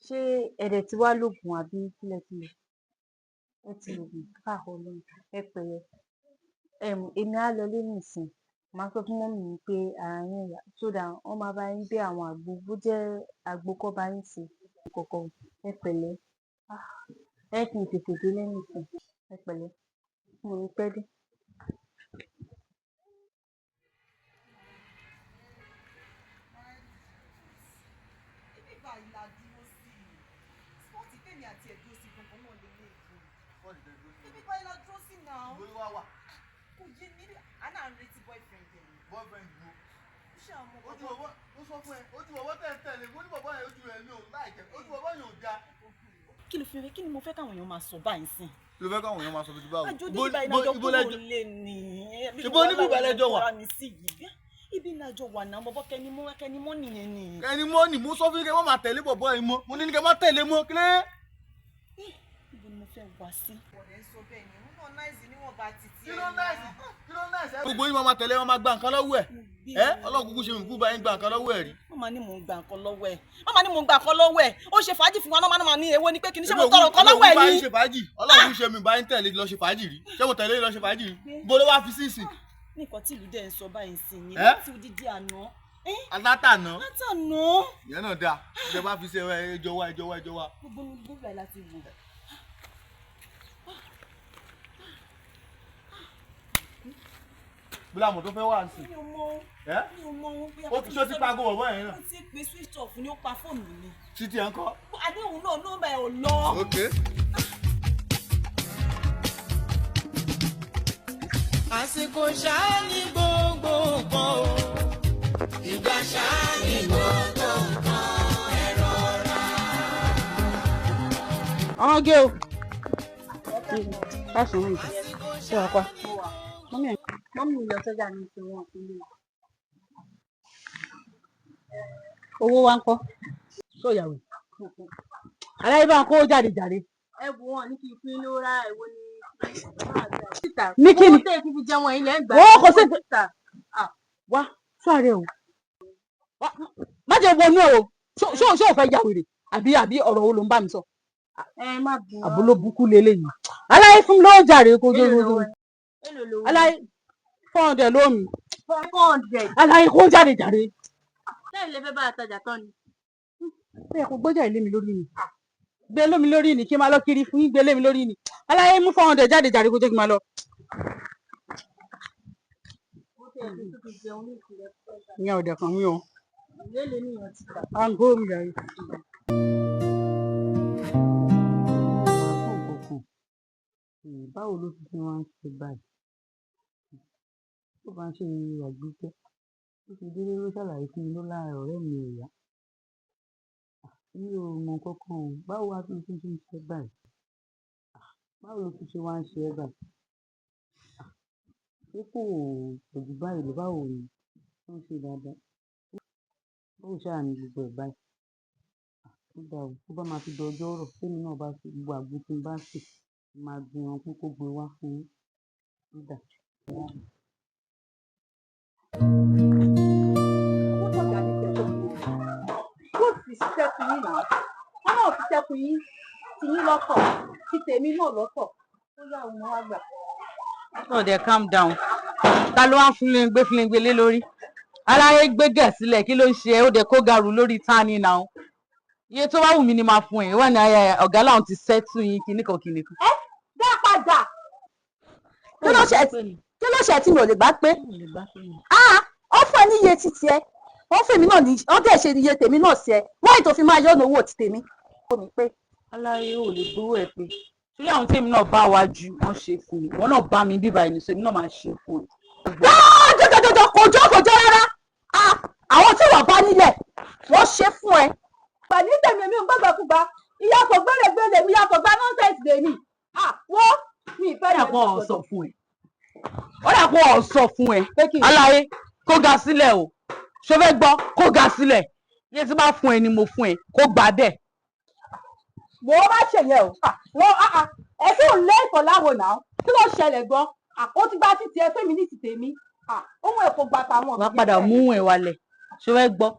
Ṣé ẹ dẹ̀ ti wá lògùn àbí kí lẹ ti lò? Ẹ ti lògùn. Ah, Ọlọ́run, ẹ pẹ̀lẹ́. Èmi á lọlé nísìnyí. Màá sọ fún mummy mi pé ara yín ò yá so that wọ́n máa bá yín gbé àwọn àgbo, bó jẹ́ àgbo kọ́ bá yín ṣe kọ̀ọ̀kan. Ẹ pẹ̀lẹ́. Ah, ẹ kí n tètè délé nísìnyí. Ẹ pẹ̀lẹ́. Mo ò ní pẹ́ dé. Ibi báyìí la dúró sí i. Spot tèmi àti ẹ̀ dúró sí gangan náà lè léyìí. Ibi báyìí la dúró sí náà. Lórí wá wà. Kò yé mi, àná à ń retí boyfriend ẹ̀ ni. Boyfriend wo? Ó ṣe àwọn ọmọ Ojú bọ̀bọ̀, ó sọ fún ẹ, ojú bọ̀bọ̀ tẹ̀ ń tẹ̀lé, mo ní bọ̀bọ̀ yẹn ojú rẹ̀ mi ò láìkẹ́, ojú bọ̀bọ̀ yẹn ò dáa. Kí ló fi kí ni mo fẹ́ káwọn èèyàn máa sọ báyìí sìn? Kí ló fẹ́ káwọn èèyàn máa sọ bíi báwo? Àjọ dé ibà ìnájọ kúrò lé ní. Ṣé bó ní bíbá lẹ́jọ́ wà? Ibi ìnájọ wà náà, bọ̀bọ̀ kẹni mọ́ kẹni mọ́ nìyẹn ni. Kẹ́ni mọ́ ni mo sọ fún yín kẹ́ wọ́n máa tẹ̀lé bọ̀bọ̀ yẹn mọ́, mo ní ní kẹ́ má tẹ̀lé mọ́, kílẹ̀. Ibo ni mo fẹ́ wá sí? Ọ̀rẹ́ ń sọ bẹ́ẹ̀ ni, òun náà náìsì níwọ̀nba títí. Kí ló náìsì? Kí ló náìsì? Gbogbo yín máa tẹ̀lé, wọn máa gba nǹkan lọ́wọ́ ẹ̀. Ẹ Ọlọ́run kúkú ṣe mí kú bá yín gba nǹkan lọ́wọ́ ẹ̀ rí. Màmá ní mò ń gba nǹkan lọ́wọ́ ẹ̀. Màmá ní mò ń gba nǹkan lọ́wọ́ ẹ̀. Ó ṣe fàájì fún wa náà, màmá ní èwo ni pé kí ni ṣé mo tọrọ nǹkan lọ́wọ́ ẹ̀ Ọlọ́run bá ni? yín ṣe fàájì. Ọlọ́run ṣe mi bá yín tẹ̀lé lọ ṣe fàájì rí. Ṣé mo tẹ̀lé lọ ṣe fàájì rí? Bo ló wá fi sísìn? Ní nǹkan tí ìlú dẹ̀ ń sọ báyìí sí ni Ẹ́? láti odidi àná. Alátàná. Látàná. Ìyẹn náà dáa. Ìjọba fi ṣe ẹjọ́ wá ẹjọ́ wá ẹjọ́ wá. Gbogbo ní gbogbo ẹ̀ láti wò. Bí láwọn tó fẹ́ wá sí. Mi ò mọ. Ẹ́? Mi ò mọ ohun Ó ti ṣó ti pago bọ̀bọ̀ yẹn náà. Ó ti pe switch off ni ó pa fóònù mi. Títí ẹ̀ ń kọ́. Àdéhùn náà nọ́mbà ẹ̀ ò lọ. Okay. Àsìkò ṣáá ní gbogbo nǹkan o, ìgbà ṣáá ní gbogbo nǹkan, ẹ rọra. Àwọn gé o. Káàsán mọ́ nǹkan. Ṣé wàá pa? Mummy ẹ̀. Mummy mi lọ sọ́jà ní ti wọn kò lè. Owó wa ń kọ́. Ṣé ìyàwó? Aláyé bá ń kó jáde jàre. Ẹ wò wọ́n ní kí n fún yín lówó rárá, èwo ni. Ní kí ni? Owó tẹ̀ kí fi jẹun ilẹ̀ ń gbà. Wọ́n kò sí. Wá sáré o. Má jẹ́ wọnú ẹ̀ o. Ṣé o fẹ́ ya wèrè? Àbí ọ̀rọ̀ wo ló ń bá mi sọ? Ẹ má bínú. Àbúlò búkú leléyìí. Aláyé fún mi lówó jàre kó tó lówó. Èló lówó? Aláyé 400 lómi. 400. Aláyé kó jáde jàre. Sẹ́yìn lè fẹ́ bá àtajà tán ni. Ó yẹ kó gbọ́jà ilé mi lórí ni. Gbé lómi lórí ni kí n máa lọ kiri fún yín, gbé lómi lórí ni. Aláyé mú 400 jáde jàre kó jẹ́ kí n máa lọ. Ìyẹn ò dẹ̀ kàn mí o. À ń gbó mi jàre. Báwo ló ti ṣe wá ń ṣe báyìí? Tó bá ń ṣe àgbékẹ́, ó ti délé ló ṣàlàyé fún mi ló lára ọ̀rẹ́ mi ò yá. Mi ò mọ nǹkan kan o. Báwo wá tún ṣe ń ṣe báyìí? Báwo ló tún ṣe wá ń ṣe ẹ́ báyìí? Ṣé kò pọ̀jù báyìí lọ? Báwo ni ó ń ṣe dáadáa? Báwo ṣáà ni gbogbo ẹ̀ báyìí? Ó dáa o. Tó bá máa fi dọjọ́ rọ̀, tèmi náà bá ṣe gbogbo àgbo tí n bá sè, máa gbé wọn pé kó gbé wá fún yín. Ó dáa. Wọ́n ti ṣiṣẹ́ fún yín náà. Wọ́n náà ṣiṣẹ́ fún yín, ti yín lọ́tọ̀, ti tèmi náà lọ́tọ̀. Ó yá òun wá gbà. No, dey calm down. Ta ló wá ń fúnlẹ̀ gbé fúnlẹ̀ lé lórí? Aláyé gbé gẹ̀ sílẹ̀, kí ló ń ṣe ẹ́? Ó dẹ̀ kó garu lórí tání náà. Iye tó bá wù mí ni máa fún ẹ. Wọ́n ní ayé ọ̀gá làwọn ti sẹ́tù yín kinní kan kinní kan. Ẹ dá padà. Kí ló ṣe kí ló ṣe tí mi ò lè gbà pé? Ah, ó fún ẹ ní iye títí ẹ. Ó fún èmi náà ní, ó dẹ̀ ṣe iye tèmi náà sí ẹ. Wọ́n ètò fi máa yọ̀nà owó ti tèmi. Ó mi pé. Aláyé ò lè gbowó ẹ pé. Torí àwọn tèmi náà bá wa ju wọ́n ṣe fún mi. Wọ́n náà bá mi bíbá ẹni sọ èmi náà máa ṣe fún ẹ. Jọjọjọjọ kò jọ kò jọ rárá. Ah, àwọn tí wọ́n bá nílẹ̀ wọ́n ṣe fún ẹ. Gbà ní tèmi, èmi ò gbàgbàkúgbà. Ìyá kò gbèrègbèrè mi, ìyá kò gba nonsense lèmi. Ah, wọ́n mi ìfẹ́ Ó dà pọ̀ ọ̀ sọ fún ẹ, ó dà pọ̀ ọ̀ sọ fún ẹ. Aláyé, kó ga sílẹ̀ o. Ṣó fẹ́ gbọ́? Kó ga sílẹ̀. Iye tí bá fún ẹ ni mo fún ẹ, kó gbà bẹ́ẹ̀. Wo, má ṣe yẹn o. Ah, wọ́n ẹ tún lé ìfọ̀ láwo náà. Kí ló ṣẹlẹ̀ gan? Ah, ó ti gba títí ẹ, fẹ́mi ní ti tèmi. Ah, ohun ẹ̀ kò gbà tàwọn. Wàá padà mú ẹ wálẹ̀. Ṣó fẹ́ gbọ́?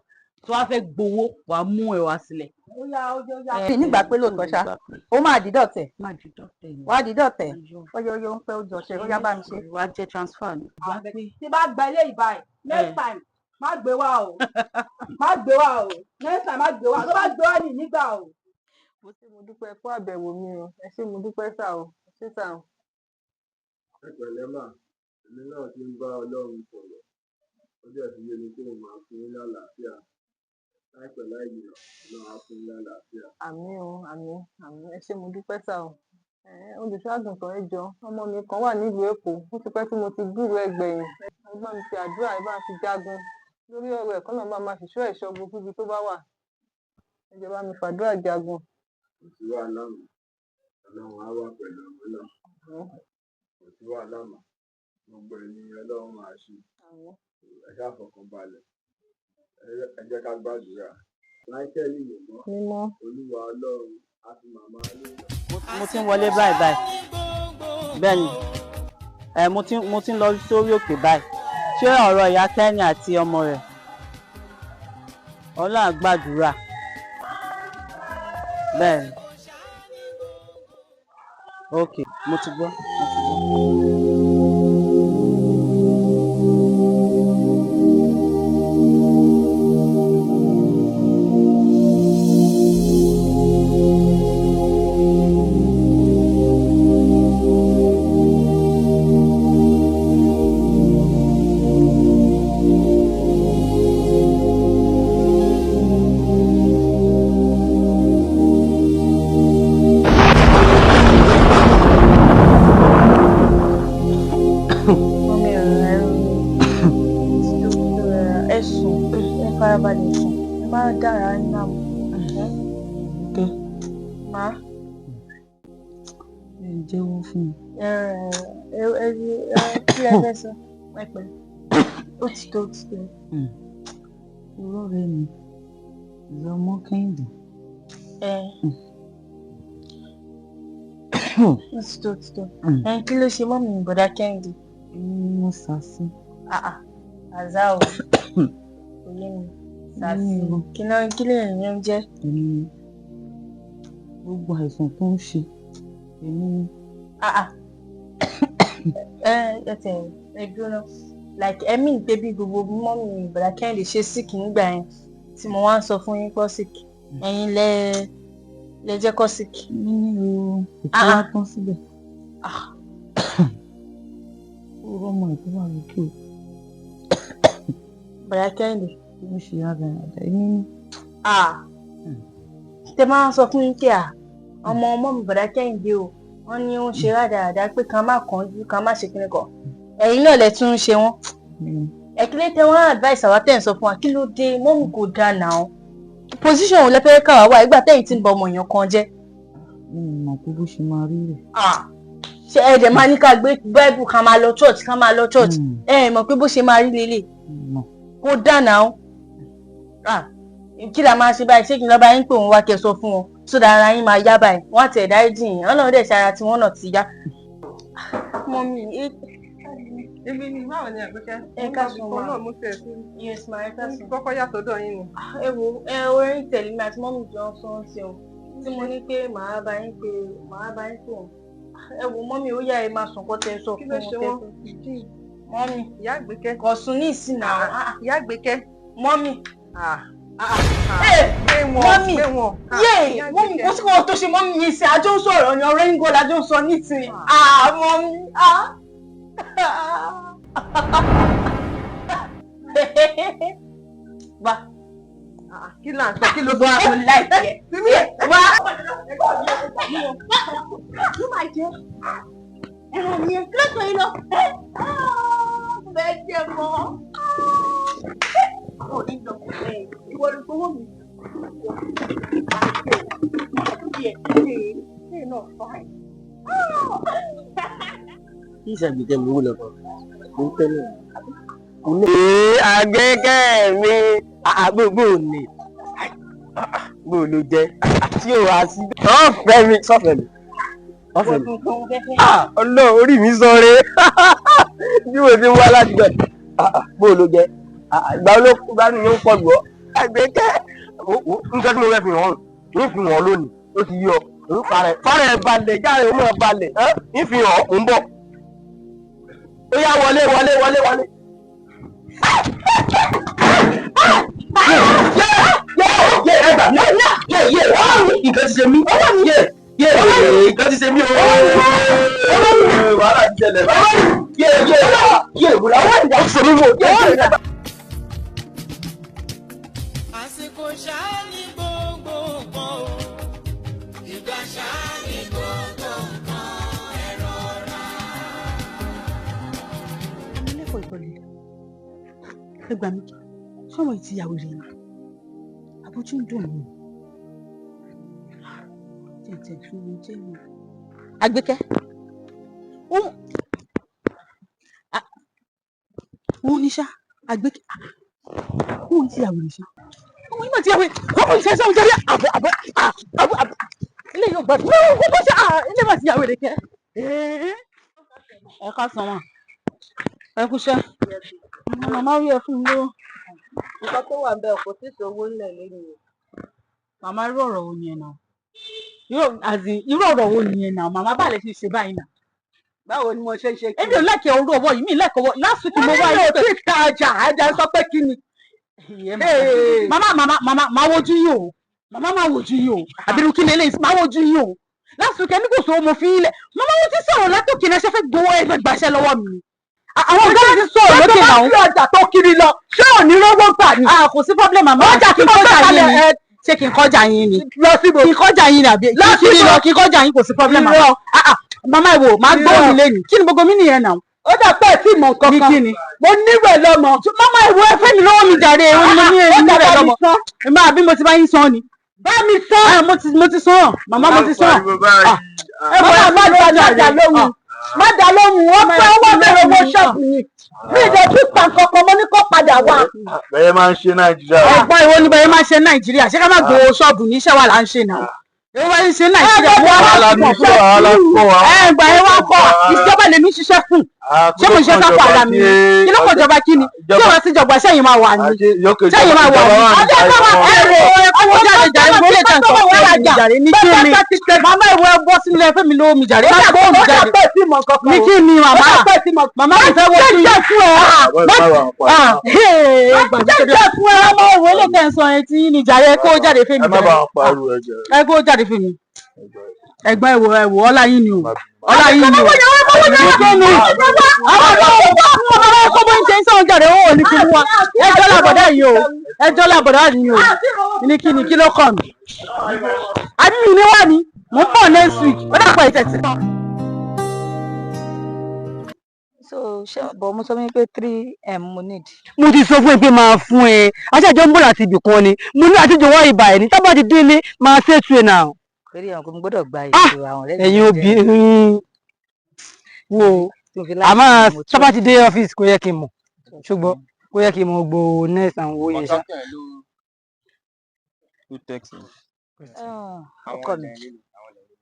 Tó wàá fẹ́ gbowó, wàá mú ẹ wá sílẹ̀. Ó yá, ó yá, ó yá. Nígbà pé lóòótọ́ ṣá, ó máa dídọ̀tẹ̀, wá dídọ̀tẹ̀. Ó yẹ, ó yẹ, ó ń pẹ́, ó jọ ṣe, ó yá, bá mi ṣe. Wàá jẹ transfer ni. Tí bá gba ilé ìbáyìí, next time má gbé wá o, má gbé wá o. Next time má gbé wá. Tó bá gbé wá ní nígbà o. Mo ṣé, mo dúpẹ́ fún àbẹ̀wò mi o. Ẹ ṣé, mo dúpẹ́ sà o. Ẹ ṣé sà o. Ẹ pẹ̀lẹ́ mà, èmi náà ti ń bá Ọlọ́run sọ̀rọ̀, ó dẹ̀ fi yé mi pé òun máa fún yín lálàáfíà láìpẹ́ láì jìnnà. Ọlọ́run á fún yín lálàáfíà. Àmín o, àmín, àmín. Ẹ ṣé, mo dúpẹ́ sà o. Olùṣọ́ àgùntàn, ẹ jọ̀ọ́, ọmọ mi kan wà nílùú Èkó, ó ti pẹ́ tí mo ti gbúròó ẹ̀ gbẹ̀yìn. Ẹ bá mi fi àdúrà, ẹ bá mi fi jagun lórí ọ̀rọ̀ ẹ̀, kọ́lọ́run bá máa fìṣọ́ ẹ̀ṣọ́ gbogbo ibi tó bá wà. Ẹ jọ̀ọ́, bá mi fàdúrà jagun. Kò sí wàhálà mọ́, Ọlọ́run á wà pẹ̀lú ọmọ náà. Kò sí wàhálà mọ́, gbogbo ẹ̀ ni Ọlọ́run máa ṣe. Ẹ ṣáà fọkàn balẹ̀, ẹ jẹ́ ká gbàdúrà. Michael mímọ́. Mímọ́. Olúwa Ọlọ́run á fi màmá lé. Mo ti ń wọlé báyìí báyìí. Bẹ́ẹ̀ ni ẹ, mo ti ń lọ sórí òkè báyìí. Ṣé ọ̀rọ̀ ìyá Kẹ́ni àti ọmọ rẹ̀? Ọlọ́run á gbàdúrà. Bẹ́ẹ̀ ni, ok, mo ti gbọ́, mo ti gbọ́. Mummy, ẹ sùn, ẹ farabalẹ̀ sùn, ẹ má dára ní àmú. Kẹ́. Má. Ẹ jẹ́wọ́ fún mi. Ẹ ẹ ẹ ẹ, kí lẹ fẹ́ sọ? Ẹ pẹ̀lẹ́. Ó ti tó, ó ti tó. Ọ̀rẹ́ mi, ìyá ọmọ Kẹ́hìndé. Ẹ ó ti tó, ó ti tó. Ẹ kí ló ṣe mummy bọ̀dá Kẹ́hìndé? Èmi ni mo sà sí. Ah ah, àzá o, kò yé mi. Sàsì kí náà, kí lè yẹn ń jẹ́? Èmi ni gbogbo àìsàn tó ń ṣe, èmi ni. Ah ah, ẹ ẹ tẹ ẹ dúró náà, like ẹ mí pé bí gbogbo mummy bọ̀dá Kẹ́hìndé ṣe sick nígbà yẹn tí mo wá ń sọ fún yín pọ́ sick, ẹ̀yin lẹ lẹ jẹ́ kó sick? Mi ní o, kò tó wá tán síbẹ̀. Ó rọ́mọ ẹ̀ tó wà lókè o. Bọ̀dá Kẹ́hìndé. Tó ń ṣe rádaràda, èmi ni. Ah, tẹ máa ń sọ fún yín kí à ọmọ ọmọ mi bọ̀dá Kẹ́hìndé o, wọ́n ní ó ń ṣe rádaràda pé ká má kánjú, ká má ṣe kíni kan, ẹ̀yin náà lẹ tún ń ṣe wọ́n. Ẹ kí ló tẹ wọ́n advice àwa tẹ̀ ń sọ fún wa? Kí ló dé, mummy? Kò dáa náà. Position òun lẹ fẹ́ káwa wá ìgbà tẹ́yìn tí ń bọ ọmọ èèyàn kan jẹ́? Mi ò mọ̀ pé bó ṣe máa rí rẹ̀. Ṣé ẹ dẹ̀ máa ní ká gbé Bible, ká máa lọ church, ká máa lọ church? Ẹ ẹ mọ̀ pé bó ṣe máa rí lélẹ̀, kò dáa náà. Kí la máa ṣe báyìí? Ṣé kí n lọ́ọ́ bá yín pé òun wá, kẹ́ sọ fún wọn sódà ara yín máa yá báyìí? Wọ́n á tẹ̀ dáríjì yín. Ọlọ́run dẹ̀ ṣe ara tí wọ́n náà ti yá. Mummy. Èmi ni, báwo ni, Àgbékẹ́? Ẹ káàsán ma. Ma. Náà mo tẹ̀ sí. Yes ma, ẹ káàsán. Kọ́kọ́ yàtọ̀ dọ̀ yín ni. Ẹ wo, ẹ orin tẹ̀lé mi àti mummy jọ ń sọ ń ṣeun tí mo ní pé màá bá yín pé, màá bá yín pé òun. Ẹ wo mummy, ó yá, ẹ máa sùn kọ́ tẹ sọ Kí fún ló wọn ṣe tẹ wọ́n? sọ. Mummy. Ìyá Àgbékẹ́. Kò sùn ní ìsìn náà. Ìyá Àgbékẹ́. Mummy. Gbé wọn, Mummy. gbé wọn. Yé, mummy, kò sí kò tó ṣe mummy yìí sí. Àjọ ń sọ̀rọ̀ ni, ọ̀rẹ́ ń gọ́ lájọ ń sọ nísìnyí. Ah, mummy, ah. Wá. Kí là ń sọ? Kí ló sọ? Wá, mo láìpẹ́. Wá. Ló máa jẹ ẹran mi ẹ lọ́sọ̀ yìí lọ. Mo fẹ́ jẹ mọ́. Ò ní lọ, ìwọ ló gbowó mi. Kí ìṣàgbékẹ́ mi wò lọ́kọ̀ mo ń tẹ́lẹ̀ mo ní. Ee, Àgbékẹ́ mi àgbègbè òní bó ló jẹ́ tí ò wá sí. Sọ́fẹ́ mi, sọ́fẹ́ mi, sọ́fẹ́ mi. Ah, Ọlọ́run, orí mi sọre bí mo ti wá láti gbẹ. Bó ló jẹ́ ìgbà wo ló bá ní yóò pọ̀ gbọ́. Àgbékẹ́, nǹkan tí mo fẹ́ fi hàn ní fi hàn lónìí, ó ti yọ farẹ̀ farẹ̀ balẹ̀ jáde, ó mọ̀ balẹ̀ ń fi hàn, ó ń bọ̀. Ó yá, wọlé, wọlé, wọlé, wọlé. Yé, ẹ gbà mí! Yé, yé, nǹkan ti ṣe mí! Yé, yé, nǹkan ti ṣe mí ooo! Wàhálà ti ṣẹlẹ̀ báyìí! Yé, yé, yé, wùlà wọ́n ìyá ṣe mí wò! Yé, yé. Àsìkò ṣáá ní gbogbo nǹkan o, ìgbà ṣáá ní gbogbo nǹkan, ẹ rọra. Ẹlẹ́kọ̀ọ́ ìkọlẹ̀, ẹ gbà mí, sọ́mọ yìí ti ya wèrè ni, àbójú ń dùn mí tẹ̀tẹ̀ fún mi jẹ́ mi. Àgbékẹ́, òun ní ṣá, Àgbékẹ́, òun ti ya wèrè ṣá, òun yìí mà ti ya wèrè, òun ti ṣe òun jẹ́ àbọ̀ àbọ̀ àbọ̀ àbọ̀, ilé yóò gbàdúrà kó ṣe ilé mà ti ya wèrè kẹ́. Ẹ ká sàn wọn, ẹ kúṣẹ́, màmá rí ẹ fún mi lówó. Nǹkan tó wà bẹ́ẹ̀, kò tí ì sówó ńlẹ̀ lẹ́nu o. Màmá, irú ọ̀rọ̀ wo nìyẹn náà? Irú, as in, irú ọ̀rọ̀ wo nìyẹn náà? Màmá, bá lè ṣe ṣe báyìí náà. Báwo ni mo ṣe ń ṣe kí? Èmi ò like orú ọwọ́ yìí, mi like ọwọ́. Last week mo wá Mo ní mi ò tí ì ta ọjà, ẹ̀jẹ̀ sọ pé kí ni. Màmá, màmá, màmá, máa wojú yìí o. Màmá, máa wojú yìí o. Àbí kí ni eléyìí? Máa wojú yìí o. Last week ẹni kò sówó, mo fi í lẹ̀. Màmá, mo ti sọ̀rọ̀ látòkè náà, ṣe fẹ́ gbowó, ẹ fẹ́ gbàṣẹ́ lọ́wọ́ mi ni. Àwọn ọ̀gá mi ti sọ̀rọ̀ lókè náà. Tó bá fi ọjà tó kiri lọ, ṣé ò ní rówó gbà ni? Ah, kò sí problem, màmá. Ọjà tí Kí n mo gbé kọjá yín kalẹ̀ ni? ẹ. Ṣé kí n kọjá yín ni? Lọ síbo? Kí n kọjá yín ni àbí? Lọ Kí n síbo? lọ kí n kọjá yín, kò sí problem, màmá. Irọ́. Ah, ah, màmá, ìwò máa gbọ́ Irọ́. mi lẹ́nu. Kí ni gbogbo mi nìyẹn náà? Ó dà pé tí mọ̀ nǹkan Ní kan. kí ni? Mo níwèé lọ́mọ. Màmá, ìwò, ẹ fẹ́ mi lọ́wọ́ mi jàre, èwo ni mo ní Ó èmi dà níwèé bá mi lọ́mọ. sán. Èmi àbí mo ti bá yín san ni? Bá mi sán. Ah, mo ti san. Màmá, mo ti san. Ẹ bọ́, má dá, má dá lóhùn. Má dá lóhùn, ó pé owó bẹ̀rẹ̀ owó ṣọ́ọ̀bù ni. Mi ì dẹ̀ tún pa nǹkan kan, mo ní kó padà wá. Bẹ́ẹ̀ máa ń ṣe Nàìjíríà. Ọ̀pọ̀ ìwọ ni bẹ́ẹ̀ máa ṣe Nàìjíríà. Ṣé ká má gbowó ṣọ́ọ̀bù ní iṣẹ́ wa là ń ṣe náà? Èwo bá ń ṣe Nàìjíríà? Mo wá Wàhálà ní iṣẹ́, wàhálà pọ̀ wá. Ẹ gbà, ẹ wá kọ́ ìjọba lèmi ń ṣiṣẹ́ fún. Ṣé mo ṣe sápò ara mi ni? Kí ló kọ̀ jọba? Kí ni? Tí wọ́n sì jọba, sẹ́yìn máa wà ní? Sẹ́yìn máa wà ní? Ọjọ́ tó wà, ẹ rò ẹ kó jáde jàre, mo lè tẹ̀ sọ fún mi jàre. Ní kí ni? Màmá, ìwọ, ẹ bọ́ sínú ẹ fẹ́ mi lówó mi jàre. Ẹ má gbóhùn mi jàre. Ní kí ni, màmá? Màmá, mi fẹ́ wọ́n sí fún ẹ. Jẹ́ fún ẹ, ọmọ òwe lè tẹ̀ sọ ẹ tí yín ni jàre, kó jáde fún mi Ẹ má jàre. bá wọn pariwo, ẹ jẹ́. Ẹ kó jáde fún mi. Ẹ̀gbọ́n, ẹwò, ẹwò, ọlá yín ni o, ọlá yín ni o. Ní kí ni? Àwọn ọmọ ọmọ ọmọ kó bó ń ṣe ń sọ̀rọ̀ jáde, ó ò ní kí mú wa. Ẹjọ́ làbọ̀dá yìí o, ẹjọ́ làbọ̀dá yìí o. Ní kí ni? Kí ló kàn mí? Àbí mi ní wà ní mò ń bọ̀ next week, ó dàpọ̀ ìtẹ̀sí. So ṣé bọ̀ mo sọ fún yín pé 3M mo need. Mo ti sọ fún ẹ pé máa fún ẹ, aṣáájú ń bọ̀ láti ibì kan ni mo ní àtijọ́ wá ibà ẹ̀ ní tábà ti délé, máa ṣètò ẹ̀ náà. Torí àwọn kò gbọ́dọ̀ gba ètò àwọn ọ̀rẹ́ mi. Ẹ̀yin obìnrin wo Tí mo fi láti àmọ́ mo tún- tábà ti dé ọ́fíìsì, kò yẹ kí n mọ̀, ṣùgbọ́n kò yẹ kí n mọ̀ gbòó next and owó yẹn ṣá. Ló text mi. Ah, Àwọn ọkọ mi. ilẹ̀ yìí, àwọn ilẹ̀ yìí.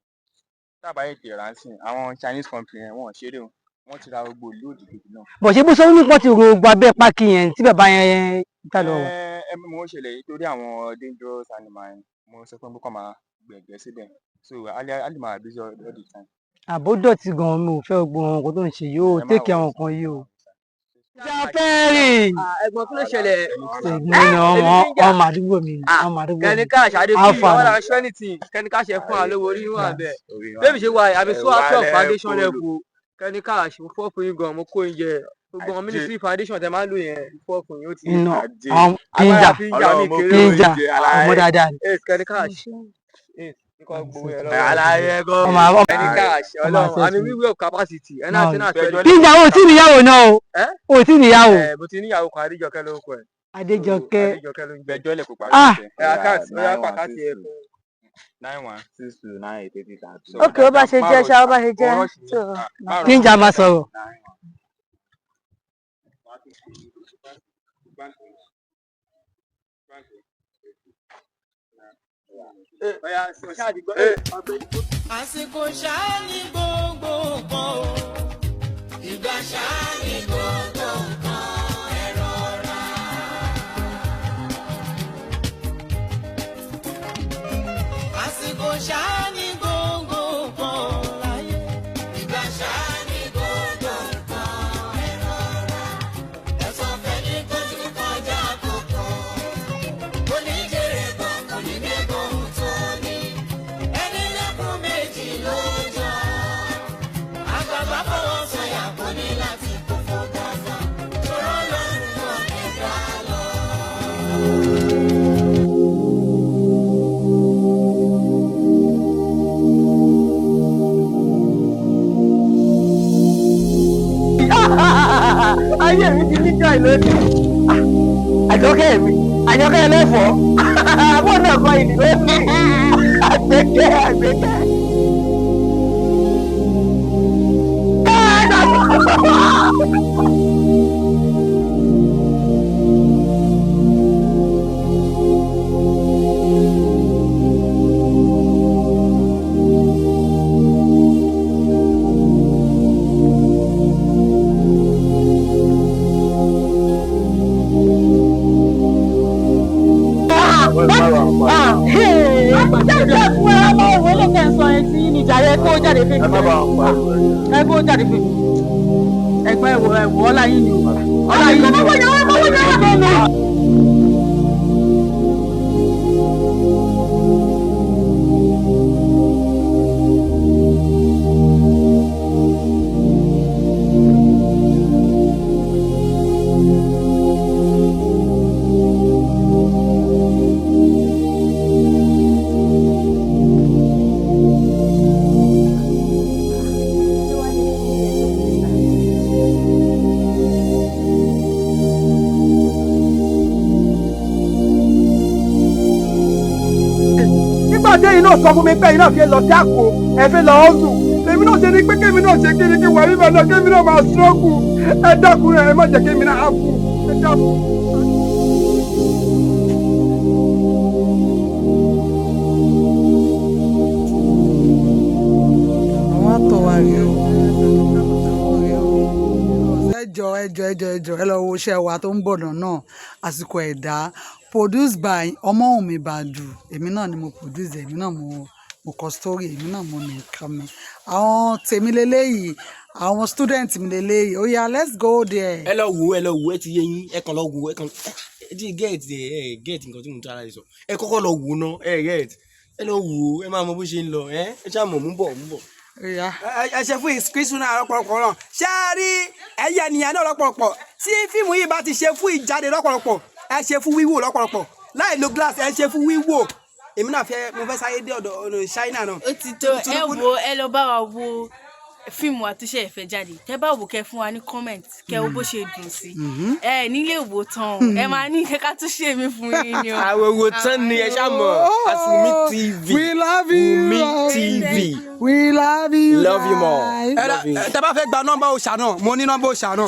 Tábà ètè ránṣẹ́, àwọn Chinese company yẹn, wọ́n ò ṣeré o. Wọ́n ti ra gbogbo ìlú òdì kejì náà. Bọ̀ ṣé bó sọ wípé wọ́n ti ro gbogbo abẹ́ pákí yẹn tí bàbá yẹn já lọ wà. Ẹ mo ń ṣẹlẹ̀ yìí torí àwọn dangerous animal yẹn, mo sọ fún pé kó máa gbẹ̀gbẹ́ síbẹ̀. So a lè máa busy all the time. Àbódọ̀tí gan-an, mi ò fẹ́ gbogbo àwọn nǹkan tó ń ṣe yìí ó Ẹ má tẹ́kì àwọn worry. nǹkan yìí o. Jafẹ́rì. Ẹ̀gbọ́n, kí ló ṣẹlẹ̀? Ṣègbè ni ọmọ ọmọ àdúgbò mi ni, ọmọ àdúgbò mi. Kẹ́ni Cash Adébíyì. Alpha Wọ́n ni. là ń ṣọ́ anything. Kenny Cash, ẹ fún wa lówó orí wà bẹ́ẹ̀. Bébí ṣe wà, àmì so after foundation level o. Kenny Cash, mo fọ́ fún yín gan, mo kó yín jẹ. Gbogbo àwọn ministry foundation tẹ máa ń lò yẹn, mo fọ́ fún yín, ó ti. Iná àwọn pínjà Agbára fi ń jà mí kéré. pínjà, ọmọ dáadáa ni. Ace Kenny Cash. Ace, kíkọ́ gbowó yẹn lọ́wọ́. Aláyé gan. Ọmọ àwọn Kenny Cash, ọmọ Ọlọ́run, àṣẹ àmì wíwí of capacity. Ẹ náà ti náà ṣe. Pínjà, o tí níyàwó náà o? Ẹ́? O tí níyàwó? Ẹ, mo ti níyàwó kan, Adéjọkẹ́ lórúkọ ẹ̀. Adéjọkẹ́. Adéjọkẹ́ ló ń jẹ́. Gbẹjọ́ lẹ̀ kó parí Ah! iṣẹ́. Ẹ àkáǹtì, ó yá pàkáǹtì ẹ fún. 91629888. Ok, ó bá ṣe jẹ́ ṣá, ó bá ṣe jẹ́. So, Níjà máa sọ̀rọ̀. Àsìkò ṣáá ní gbogbo nǹkan o, ìgbà ṣáá ní gbogbo nǹkan, ẹ rọra. Àsìkò ṣáá ní gbogbo nǹkan o láyé, ìgbà ṣáá ní gbogbo nǹkan, ẹ rọra. Ẹ̀sọ́ fẹ́ ní kojú kọjá àkókò, kò ní jèrè kan, kò ní dẹ́kun ohun tó ní. Ẹni lẹ́kùn méjì ló jọ. Àgbààgbà fọwọ́ sọ̀yà kò ní láti kó fún gàgà. Tòró lọ́rùn mọ́ ẹ̀dá lọ. Ayé mi ti ní joy lónìí. Àjọkẹ́ mi, àjọkẹ́ ẹlẹ́fọ̀ọ́, àbọ̀ náà kọ́ ìdí lónìí. Àgbẹ̀kẹ́, àgbẹ̀kẹ́. Ẹ kó jáde fún mi. Ẹ̀gbọ́n, ẹ̀wọ̀ ẹ̀wọ̀, ọlá yín ni o, ọlá yín ni o. Nígbà tí ẹ̀yin náà sọ fún mi pé ẹ̀yin náà fi lọ sí àpò, ẹ fi lọ ọ́sùn, lèmi náà ṣe ní pé kémi náà ṣe kíni kí wà bíbẹ̀ náà, kémi náà máa ṣọ́ọ̀kù. Ẹ dákun, ẹ má jẹ́ kémi náà á kú, ẹ dákun. Àwọn àtọ̀ wa rèé o. Ẹjọ, ẹjọ, ẹjọ, ẹjọ, ẹ lọ wo iṣẹ́ wa tó ń bọ̀ náà, Àsìkò Ẹ̀dá, produced by Ọmọ́wùnmí Bàdù. Èmi náà ni mo produce, èmi náà mo kọ story, èmi náà mo nìkan mi. Àwọn tèmi leléyìí, àwọn student mi leléyìí. Ó yá, let's go there. Ẹ lọ wò ó, ẹ lọ wò ó, ẹ ti yé yín. Ẹ kàn lọ wò ó, ẹ kàn ẹ ti get ẹ get nǹkan tí mo tún ara rẹ sọ. Ẹ kọ́kọ́ lọ wò ó ná, ẹ get, ẹ lọ wò ó, ẹ máa mọ bó ṣe ń lọ. Ẹ ṣáà mọ̀, mú bọ̀, mú bọ̀. Ẹ ṣe fún ìskísù náà lọ́pọ̀lọpọ̀ náà. Ṣé ẹ rí ẹyẹ ènìyàn náà lọ́pọ̀lọpọ̀ tí fíìmù yìí bá ti ṣe fún ìjáde lọ́pọ̀lọpọ̀, ẹ ṣe fún wíwò lọ́pọ̀lọpọ̀ láì lo glass, ẹ ṣe fún wíwò. Èmi náà fẹ́, mo fẹ́ sáyé dé ọ̀dọ̀ ọ̀nà China náà. Ó ti tó. Ẹ wo, ẹ lọ bá wa wo fíìmù àtúnṣe ìfẹ́ jáde. Tẹ bá wò, kẹ́ fún wa ní comment, kẹ́ wo bó ṣe dùn sí. Ẹ nílé wò tán o, ẹ máa ní kẹ́ká tún ṣe mí fún yín ni o. Àwòwò tán ni ẹ ṣáà mọ̀, Àsùnmí TV. We love you. Wunmi TV. We love you. Love you more. Guys. Ẹ tẹ bá fẹ́ gba nọ́mbà òòṣà náà, mo ní nọ́mbà òòṣà náà.